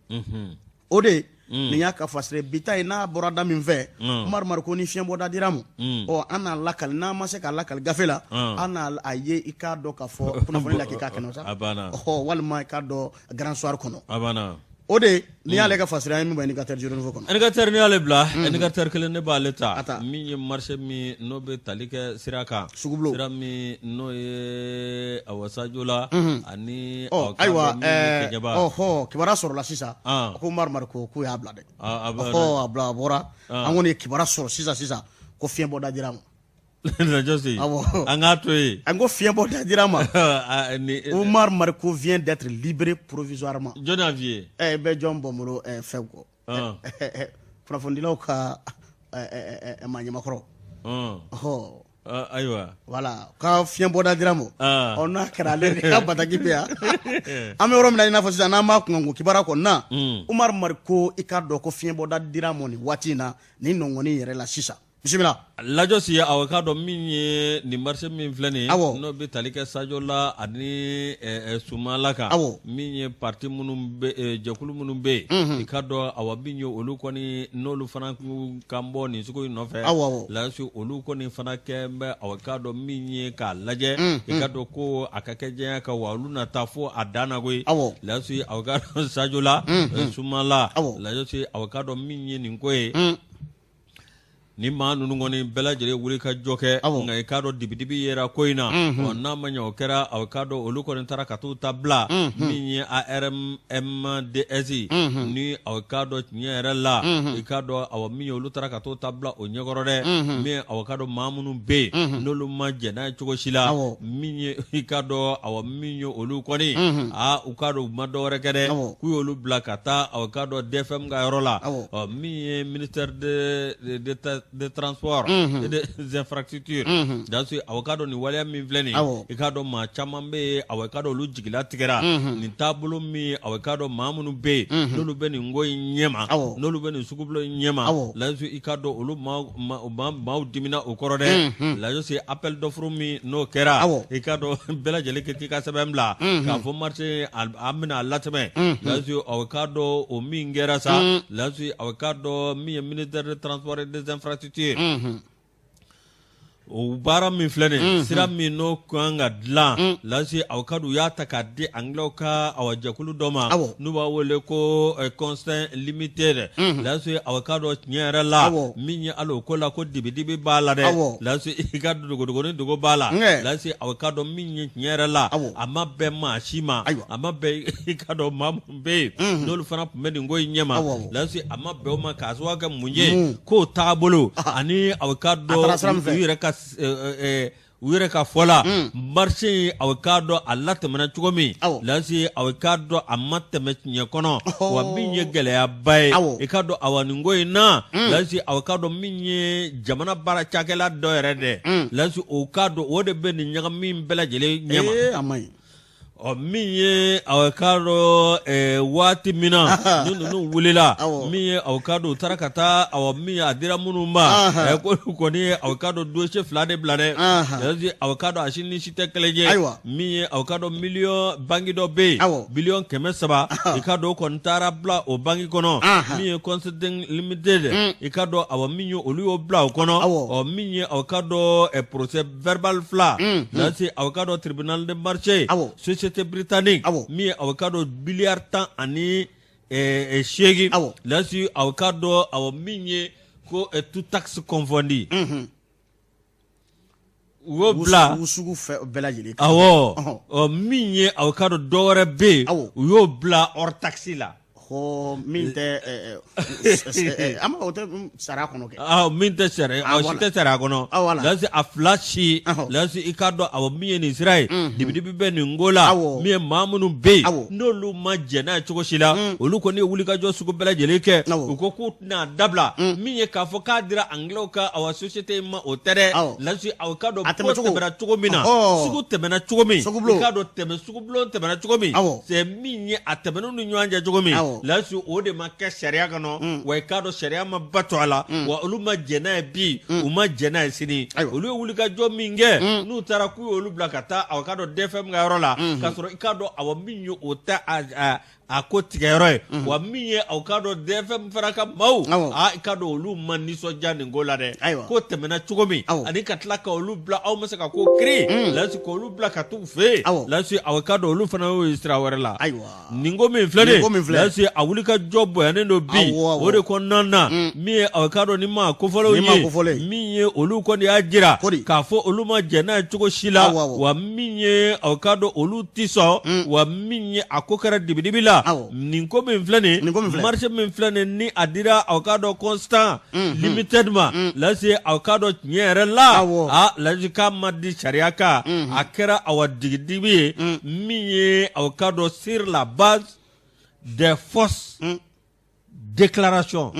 O de nin y'a ka fasiri bi ta ye. N'a bɔra da min fɛ, Umaru Mariko ni fiɲɛbɔda dira ma, ɔ an n'a lakali. N'an ma se k'a lakali gafe la, an n'a a ye, i k'a dɔn k'a fɔ kunnafoni la k'i k'a kɛnɛ sa, ɔ walima i k'a dɔn Grand Soir kɔnɔ. A banna. O de n'i y'ale ka fasiri, an ye min bɔ Indicateur du Renouveau kɔnɔ. Indicateur, n'i y'ale bila, Indicateur kelen, ne b'ale ta, min ye marché min n'o bɛ tali kɛ sira kan. Sugubulon. Sira min n'o ye awa Sajola ani Ayiwa, ɔhɔ, kibaruya sɔrɔla sisan ko Umaru Mariko k'u y'a bila dɛ. Ɔhɔ, a bila, a bɔra. An kɔni ye kibaruya sɔrɔ sisan sisan ko fiɲɛbɔda dira a ma. Awɔ, an k'a to yen. An ko fiɲɛbɔda dira a ma. Umar Mariko vient d'être libéré provisoirement. Jɔn y'a f'i ye? Ɛ bɛ jɔn bɔ n bolo fɛn kɔ, kunnafonidilaw ka maa ɲɛmakɔrɔ. Ɔhɔ. Ayiwa. Voilà, ka fiɲɛbɔda dira ma. Ɔ n'a kɛra ale de ka bataki bɛ yan, an bɛ yɔrɔ min na, i n'a fɔ sisan n'an b'a kunkanko kibaruya kɔnɔ na, Umar Mariko, i k'a dɔn ko fiɲɛbɔda dira ma nin waati in na, nin nɔngɔnni yɛrɛ la sisan. Bisimila. Lajɔsi aw k'a dɔn min ye nin marché min filɛ nin ye, awɔ, n'o bɛ tali kɛ Sajola ani Sumala kan, awɔ, min ye parti minnu bɛ jɛkulu minnu bɛ yen, unhun, i k'a dɔn awa min ye olu kɔni n'olu fana kan bɔ nin sugu in nɔfɛ, awɔ, awɔ, Lajɔsi olu kɔni fana kɛ bɛ aw k'a dɔn min ye k'a lajɛ, unhun, i k'a dɔn ko a ka kɛ jɛya kan wa olu na taa fo a dan na koyi, awɔ, Lajɔsi aw k'a dɔn Sajola, unhun, Sumala, awɔ, Lajɔsi aw k'a dɔn min ye nin ko ye, un. Ni maa ninnu kɔni bɛɛ lajɛlen wuli ka jɔ kɛ nka i k'a dɔn dibidibi yera ko in na ɔ n'a ma ɲɛ o kɛra aw k'a dɔn olu kɔni taara ka t'u ta bila min ye ARMMDS ni aw k'a dɔn tiɲɛ yɛrɛ la i k'a dɔn awa min ye olu taara ka t'u ta bila o ɲɛkɔrɔ dɛ min aw k'a dɔn maa minnu bɛ yen n'olu ma jɛn n'a ye cogo si la min ye i k'a dɔn awa min ye olu kɔni aa u k'a dɔn u ma dɔwɛrɛ kɛ dɛ k'u y'olu bila ka taa aw k'a dɔn DFM ka yɔrɔ la ɔ min ye ministère de transport et des infrastructures Lajɔsi aw k'a dɔn nin waleya min filɛ nin i k'a dɔn maa caman bɛ yen aw k'a dɔn olu jigilatigɛra nin taabolo min aw k'a dɔn maa minnu bɛ yen n'olu bɛ nin ko in ɲɛma n'olu bɛ nin sugubulon in ɲɛma Lajɔsi i k'a dɔn olu maaw dimina o kɔrɔ dɛ Lajɔsi appel d'offre min n'o kɛra i k'a dɔn bɛɛ lajɛlen ka t'i ka sɛbɛn bila k'a fɔ marché an bɛna a latɛmɛ Lajɔsi aw k'a dɔn o min kɛra sa Lajɔsi aw k'a dɔn min ye ministère de transport et des infrastructures o baara min filɛ nin sira min n'o kan ka dilan Lajɔsi aw k'a dɔn u y'a ta k'a di anglais ka awa jɛkulu dɔ ma n'u b'a wele ko Constant Limited Lajɔsi aw k'a dɔn tiɲɛ yɛrɛ la min ye hali o ko la ko dibidibi b'a la dɛ Lajɔsi i ka dogodogonin dogo b'a la Lajɔsi aw k'a dɔn min ye tiɲɛ yɛrɛ la a ma bɛn maa si ma a ma bɛn i k'a dɔn maa minnu bɛ yen n'olu fana tun bɛ nin ko in ɲɛma Lajɔsi a ma bɛn o ma k'a sababu kɛ mun ye k'o taabolo ani aw k'a dɔn u yɛrɛ ka u yɛrɛ ka fɔ la marché in aw k'a dɔn a latɛmɛna cogo min Lajɔsi aw k'a dɔn a ma tɛmɛ tiɲɛ kɔnɔ wa min ye gɛlɛyaba ye i k'a dɔn awa nin ko in na Lajɔsi aw k'a dɔn min ye jamana baara cakɛla dɔ yɛrɛ dɛ Lajɔsi o k'a dɔn o de bɛ nin ɲagami bɛɛ lajɛlen ɲɛma ɔ min ye aw k'a dɔn waati min na ni ninnu wulila min ye aw k'a dɔn u taara ka taa awa min ye a dira minnu ma k'olu kɔni ye aw k'a dɔn dossier fila de bila dɛ aw k'a dɔn a si ni si tɛ kelen ye ayiwa min ye aw k'a dɔn miliyɔn banki dɔ bɛ yen biliyɔn 300 i k'a dɔn o kɔni taara bila o banki kɔnɔ min ye Consulting Limited i k'a dɔn awa min ye olu y'o bila o kɔnɔ ɔ min ye aw k'a dɔn procès verbal fila Lajɔsi aw k'a dɔn tribunal de marché société britannique min ye aw k'a dɔn miliyari 18 Lajɔsi aw k'a dɔn awa min ye ko toutes taxes confondues u y'o bila sugu bɛɛ lajɛlen awɔ min ye aw k'a dɔn dɔ wɛrɛ bɛ yen u y'o bila hors taxe la Min tɛ an o tɛ sariya kɔnɔ kɛ min tɛ sariya si tɛ sariya kɔnɔ Lajɔsi a fila si Lajɔsi i k'a dɔn awa min ye nin sira ye dibidibi bɛ nin ko la min ye maa minnu bɛ yen n'olu ma jɛn n'a ye cogo si la olu kɔni ye wulikajɔ sugu bɛɛ lajɛlen kɛ u ko k'u tɛna dabila min ye k'a fɔ k'a dira anglais ka awa société in ma o tɛ dɛ Lajɔsi aw k'a dɔn ko tɛmɛna cogo min na sugu tɛmɛna cogo min i k'a dɔn tɛmɛ sugubulon tɛmɛna cogo min c'est min ye a tɛmɛn'u ni ɲɔgɔn cɛ cogo min Lajɔsi o de ma kɛ sariya kɔnɔ wa i k'a dɔn sariya ma bato a la wa olu ma jɛn n'a ye bi u ma jɛn n'a ye sini olu ye wulikajɔ min kɛ n'u taara k'u y'olu bila ka taa aw k'a dɔn DFM ka yɔrɔ la k'a sɔrɔ i k'a dɔn awa min ye o tɛ a ko tigɛyɔrɔ ye wa min ye aw k'a dɔn DFM fana ka maaw aa i k'a dɔn olu ma nisɔndiya nin ko la dɛ ko tɛmɛna cogo min ani ka tila ka olu bila aw ma se ka ko kiri Lajɔsi k'olu bila ka t'u fɛ yen Lajɔsi aw k'a dɔn olu fana y'o ye sira wɛrɛ la nin ko min filɛ nin Lajɔsi a wulikajɔ bonyanen don bi o de kɔnɔna na min ye aw k'a dɔn ni maa kofɔlenw ye min ye olu kɔni y'a jira k'a fɔ olu ma jɛn n'a ye cogo si la wa min ye aw k'a dɔn olu tɛ sɔn wa min ye a ko kɛra dibidibi la nin ko min filɛ nin marché min filɛ nin ni a dira aw k'a dɔn Constant Limited ma Lajɔsi aw k'a dɔn tiɲɛ yɛrɛ la a Lajɔsi k'a ma di sariya kan a kɛra awa digidibi ye min ye aw k'a dɔn sur la base des fausses déclarations.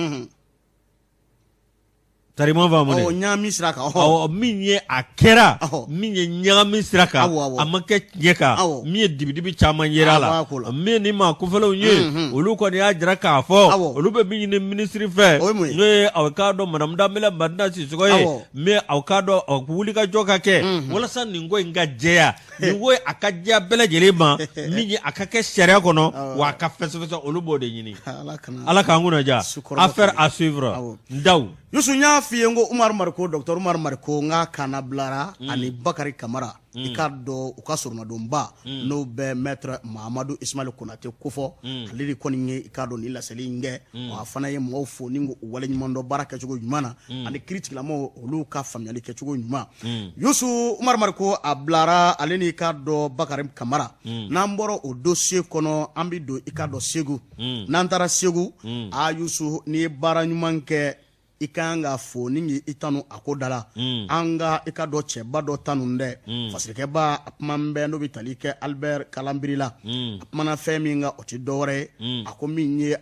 Tari ma faamu dɛ. Ɔ ɲaami sira kan. Awɔ min ye a kɛra min ye ɲagami sira kan a ma kɛ tiɲɛ kan min ye dibidibi caman yera a la min ni maa kofɔlenw ye olu kɔni y'a jira k'a fɔ olu bɛ min ɲini minisiri fɛ n'o ye aw k'a dɔn madamu Danbɛlɛ Madina Sisɔkɔ ye min aw k'a dɔn wulikajɔ ka kɛ walasa nin ko in ka jɛya nin ko a ka diya bɛɛ lajɛlen ma min ye a ka kɛ sariya kɔnɔ wa a ka fɛsɛfɛsɛ olu b'o de ɲini ala k'an kunna diya affaire à suivre Ndaw Yusu n y'a f'i ye n ko Umaru Mariko docteur Umaru Mariko n k'a kannabilara ani Bakari Kamara i k'a dɔn u ka soronadonba n'o bɛ maître Mahamadu Ismaël Konate kofɔ ale de kɔni ye i k'a dɔn nin laseli in kɛ wa a fana ye mɔgɔw fo ni k'u waleɲuman dɔn baara kɛcogo ɲuman na ani kiiritigɛlamɔgɔw olu ka faamuyali kɛcogo ɲuman Yusu Umaru Mariko a bilara ale ni i k'a dɔn Bakari Kamara n'an bɔra o dossier kɔnɔ an bɛ don i k'a dɔn Segu n'an taara Segu a Yusu n'i ye baara ɲuman kɛ i ka kan ka fo ni k'i tanu a ko da la an ka i k'a dɔn cɛba dɔ tanu dɛ fasirikɛba a kuma bɛɛ n'o bɛ tali kɛ Albert Kalanbiri la a kumana fɛn min kan o tɛ dɔwɛrɛ ye a ko min ye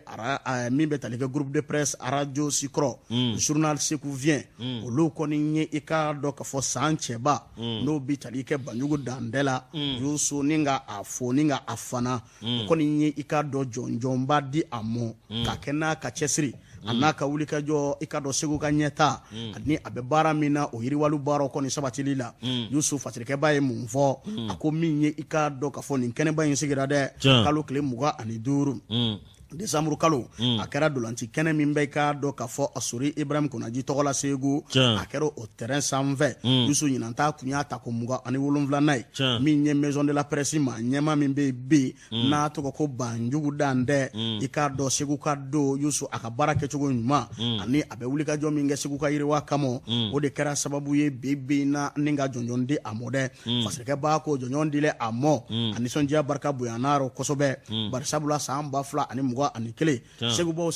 min bɛ tali kɛ groupe de presse radio Sikɔrɔ journal Ségouvien olu kɔni ye i k'a dɔn k'a fɔ san cɛba n'o bɛ tali kɛ Banjugu Dantɛ la Yusu ni ka a fo ni ka a fana o kɔni ye i k'a dɔn jɔnjɔnba di a mɔ ka kɛ n'a ka cɛsiri a n'a ka wulikajɔ i k'a dɔn Segu ka ɲɛta ani a bɛ baara min na o yiriwali baaraw kɔni sabatili la Yusu fasirikɛba ye mun fɔ a ko min ye i k'a dɔn k'a fɔ nin kɛnɛba in sigira dɛ kalo tile 25 décembre kalo a kɛra ntolanci kɛnɛ min bɛ i k'a dɔn k'a fɔ a Sori Ibrahim Konaji tɔgɔ la Segu a kɛra o terrain sanfɛ Yusu ɲinan ta kun y'a tako 27nan ye min ye maison de la presse maa ɲɛmaa min bɛ yen bi n'a tɔgɔ ko Banjugu Dantɛ i k'a dɔn Segu ka don Yusu a ka baara kɛcogo ɲuman ani a bɛ wulikajɔ min kɛ Segu ka yiriwa kama o de kɛra sababu ye bi bi in na ni ka jɔnjɔn di a mɔ dɛ fasirikɛba ko jɔnjɔn dilen a mɔ a nisɔndiya barika bonyana rɔ kosɛbɛ bari sabula san 2021 Segukaw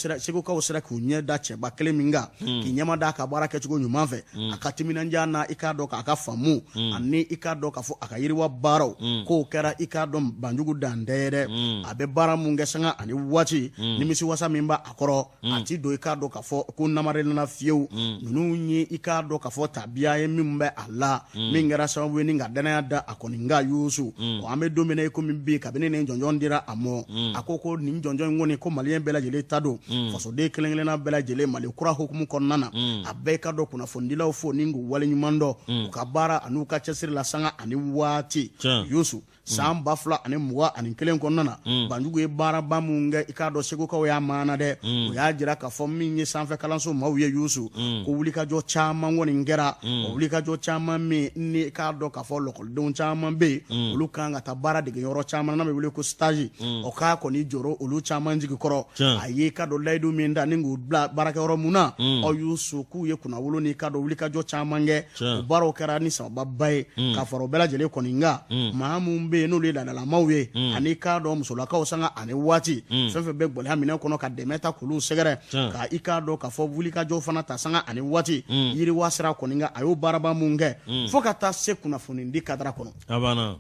sera k'u ɲɛ da cɛba kelen min kan k'i ɲɛma da a ka baara kɛcogo ɲuman fɛ a ka timinandiya na i k'a dɔn k'a ka faamu ani i k'a dɔn k'a fɔ a ka yiriwa baaraw k'o kɛra i k'a dɔn Banjugu Dantɛ ye dɛ a bɛ baara mun kɛ sanga ani waati nimisiwasa min b'a kɔrɔ a ti don i k'a dɔn k'a fɔ ko namara na fiyewu ninnu ye i k'a dɔn k'a fɔ tabiya ye min bɛ a la min kɛra sababu ye ni ka danaya da a kɔni kan Yusu an bɛ don min na i komi bi kabini nin jɔnjɔn dira a mɔ a ko nin jɔnjɔn in kɔni ko maliyɛn bɛɛ lajɛlen ta don fasoden kelen-kelenna bɛɛ lajɛlen Mali kura hukumu kɔnɔna na a bɛɛ ka dɔn kunnafonidilaw fo ni k'u waleɲuman dɔn u ka baara an'u ka cɛsiri la sanga ani waati Yusu san 2021 kɔnɔna na Banjugu ye baaraba mun kɛ i k'a dɔn Segukaw y'a maana dɛ o y'a jira k'a fɔ min ye sanfɛ kalanso maaw ye Yusu ko wulikajɔ caman kɔni kɛra o wulikajɔ caman min ni i k'a dɔn k'a fɔ lɔkɔlidenw caman bɛ yen olu kan ka taa baara dege yɔrɔ caman n'a bɛ wele ko stage o k'a kɔni jɔrɔ olu caman jigi kɔrɔ a ye i k'a dɔn layidu min ta ni k'u bila baarakɛyɔrɔ mun na ɔ Yusu k'u ye kunnawolo ni i k'a dɔn wulikajɔ caman kɛ o baaraw kɛra ni sababa ye ka fara o bɛɛ lajɛlen kɔni kan maa minnu bɛ yen n'olu ye laadalamaw ye ani k'a dɔn musolakaw sanga ani waati fɛn fɛn bɛ gɛlɛya minɛn kɔnɔ ka dɛmɛ ta k'olu sɛgɛrɛ ka i k'a dɔn k'a fɔ wulikajɔ fana ta sanga ani waati yiriwa sira kɔni kan a y'o baaraba mun kɛ fo ka taa se kunnafonidi kadara kɔnɔ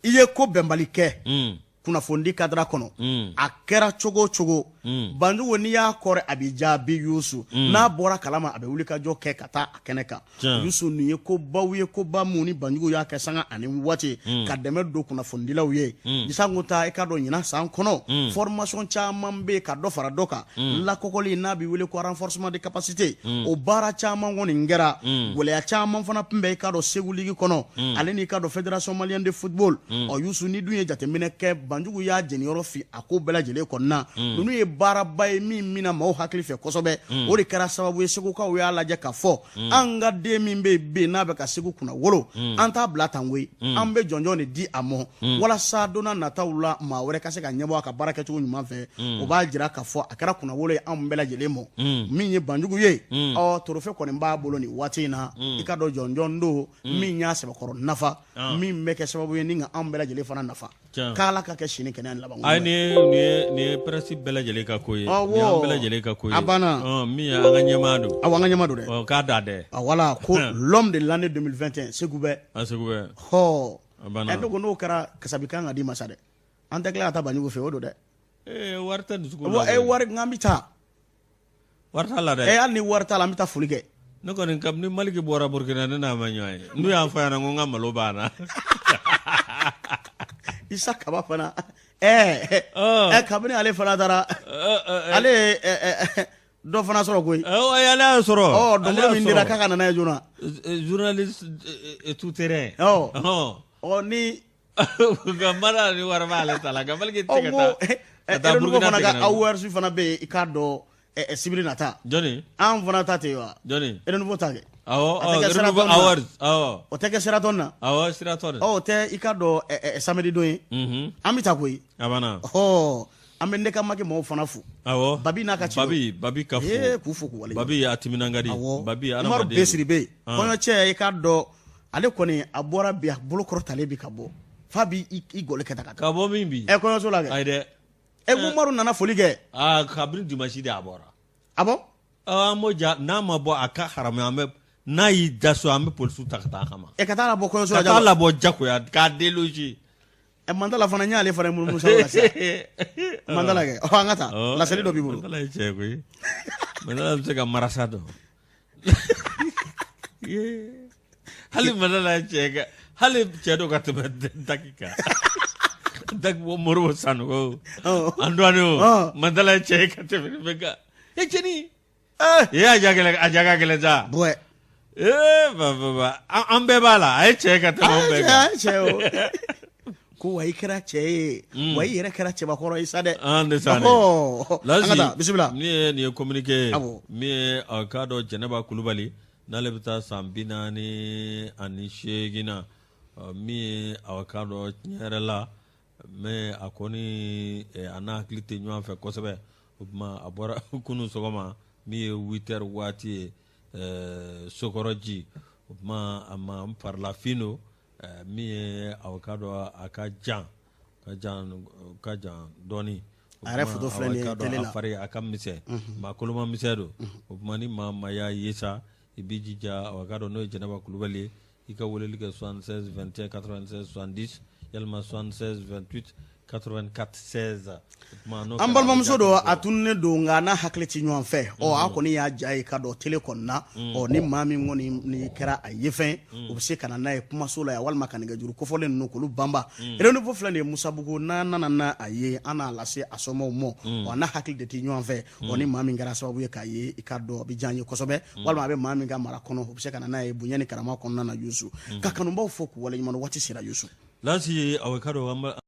i ye ko bɛnbali kɛ kunnafonidi kadara kɔnɔ a kɛra cogo o cogo Banjugu n'i y'a kɔrɔ a b'i jaabi Yusu n'a bɔra kalama a bɛ wulikajɔ kɛ ka taa a kɛnɛ kan Yusu nin ye kobaw ye koba mun ni Banjugu y'a kɛ sanga ani waati ka dɛmɛ don kunnafonidilaw ye sanko ta i k'a dɔn ɲinan san kɔnɔ formation caman bɛ yen ka dɔ fara dɔ kan lakɔgɔli n'a bɛ wele ko renforcement de capacité o baara caman kɔni kɛra gɛlɛya caman fana tun bɛ i k'a dɔn Segu ligue kɔnɔ ale n'i k'a dɔn fédération malienne de football ɔ Yusu ni dun ye jateminɛ kɛ Banjugu y'a jeniyɔrɔ fin a ko bɛɛ lajɛlen kɔnɔna ninnu ye baaraba ye min minɛ maaw hakili fɛ kosɛbɛ o de kɛra sababu ye Segukaw y'a lajɛ k'a fɔ an ka den min bɛ yen bi n'a bɛ ka Segu kunnawolo an t'a bila tan koyi an bɛ jɔnjɔn de di a ma walasa don nataw la maa wɛrɛ ka se ka ɲɛbɔ a ka baara kɛcogo ɲuman fɛ o b'a jira k'a fɔ a kɛra kunnawolo ye anw bɛɛ lajɛlen ma min ye Banjugu ye ɔ trophée kɔni b'a bolo nin waati in na i k'a dɔn jɔnjɔn don min y'a sɛbɛkɔrɔ nafa min bɛ kɛ sababu ye ni ka anw bɛɛ lajɛlen fana nafa k'Ala ka kɛ sini kɛnɛya ni laban ayi nin ye presse bɛɛ lajɛlen ka ko ye nin y'an bɛɛ lajɛlen ka ko ye a banna min ye an ka ɲɛmaa don awɔ an ka ɲɛmaa don dɛ k'a da dɛ wala ko l'homme de l'année 2021 Segu bɛɛ a Segu bɛɛ hɔ ne ko n'o kɛra kasabi kan ka d'i ma sa dɛ an tɛ tila ka taa Banjugu fɛ o don dɛ wari tɛ dusukun wari n k'an bɛ taa wari t'a la dɛ hali ni wari t'a la an bɛ taa foli kɛ. Ne kɔni kabini Maliki bɔra Burukina ne n'a ma ɲɔgɔn ye n'u y'a fɔ a ɲɛna ko n ka malo banna. Isa Kaba fana ɛɛ ɛ kabini ale fana taara ale ye dɔ fana sɔrɔ koyi. Ale y'a sɔrɔ. Ɔ dɔnkili min dira k'a ka na n'a ye joona. Journaliste tout terrain. Ɔ ni. Nka mara ni wari b'ale ta la nka Maliki tɛ se ka taa. Ka taa Burukina fana ka awards fana bɛ yen i k'a dɔn sibiri nata. Jɔnni. An fana ta ten wa. Jɔnni. Renouveau ta kɛ. Awɔ Renouveau awards awɔ. O tɛ kɛ Sheraton na. Awɔ Sheraton. Ɔ o tɛ i k'a dɔn samedi don ye. An bɛ taa koyi. A banna. Ɔ an bɛ ne ka maki maaw fana fo. Awɔ. Babi n'a ka ci. Babi Babi ka fo. Ee k'u fo k'u wale. Babi a timinan ka di. Awɔ. Babi Umaru adamaden. Besibe kɔɲɔcɛ i k'a dɔn ale kɔni a bɔra bi a bolo kɔrɔtalen bi ka bɔ f'a bi i gɔli kɛ tan ka taa. Ka bɔ min bi. Ɛ kɔɲɔso la kɛ. Ayi dɛ. Ɛ ko Umaru nana foli kɛ. Aa kabini dimanche de a bɔra. A bɔ. An b'o ja n'a ma bɔ a ka haramuya an bɛ n'a y'i da so an bɛ polisiw ta ka taa a kama. Ɛ ka taa labɔ kɔɲɔso la ka taa labɔ jagoya k'a déloger. Ɛ Mandala fana n y'ale fana munumunu sa la sisan. Mandala kɛ ɔ an ka taa laseli dɔ b'i bolo. Mandala ye cɛ ye koyi. Mandala bɛ se ka marasa dɔn. Hali Mandala ye cɛ ka hali cɛ dɔ ka tɛmɛ Daki kan. Daki bɔ Moribo Sanogo. Antoine o. Mandala ye cɛ ye ka tɛmɛ nin bɛɛ kan. E cɛnin. Ee a ja gɛlɛn a ja ka gɛlɛn sa. Bɔɛ. Ee ba ba ba an bɛɛ b'a la a ye cɛ ye ka tɛmɛ anw bɛɛ kan. A ye cɛ ye o. Ko wa i kɛra cɛ ye. Wa i yɛrɛ kɛra cɛbakɔrɔ ye sa dɛ. An de sa dɛ. An ka taa bisimila. Min ye nin ye communiqué ye. Awɔ. Min ye a k'a dɔn Jɛnɛba Kulubali n'ale bɛ taa san 48 na min ye a k'a dɔn tiɲɛ yɛrɛ la mais a kɔni a n'a hakili tɛ ɲɔgɔn fɛ kosɛbɛ o tuma a bɔra kunun sɔgɔma min ye 8 heures waati ye Sokɔrɔji o tuma a ma farilafin don min ye a k'a dɔn a ka jan ka jan ka jan dɔɔnin a yɛrɛ photo filɛ nin ye télé la a fari a ka misɛn maa koloma misɛn don o tuma ni maa maa y'a ye sa i b'i jija a k'a dɔn n'o ye Jɛnɛba Kulubali ye i ka weleli kɛ 76 21 96 70 yalima 76 28 84 16 o tuma n'o an kɛra balimamuso don a tununnen don nka n'a hakili tɛ ɲɔgɔn fɛ ɔ a kɔni y'a ja ye ka dɔn télé kɔnɔna ɔ ni maa min kɔni ni kɛra a ye fɛn o bɛ se ka na n'a ye kumaso la yan walima ka nɛgɛjuru kofɔlen ninnu k'olu banba Renouveau filɛ nin ye Musabugu n'a nana n'a a ye an n'a lase a somɔgɔw ma ɔ n'a hakili de tɛ ɲɔgɔn fɛ ɔ ni maa min kɛra sababu ye k'a ye i k'a dɔn a bɛ diya an ye kosɛbɛ walima a bɛ maa min ka mara kɔnɔ o bɛ se ka na n'a ye bonya ni karama kɔnɔna na Yusu ka kanubaw fo k'u waleɲuman dɔn waati sera Yusu Lasi a k'a dɔn an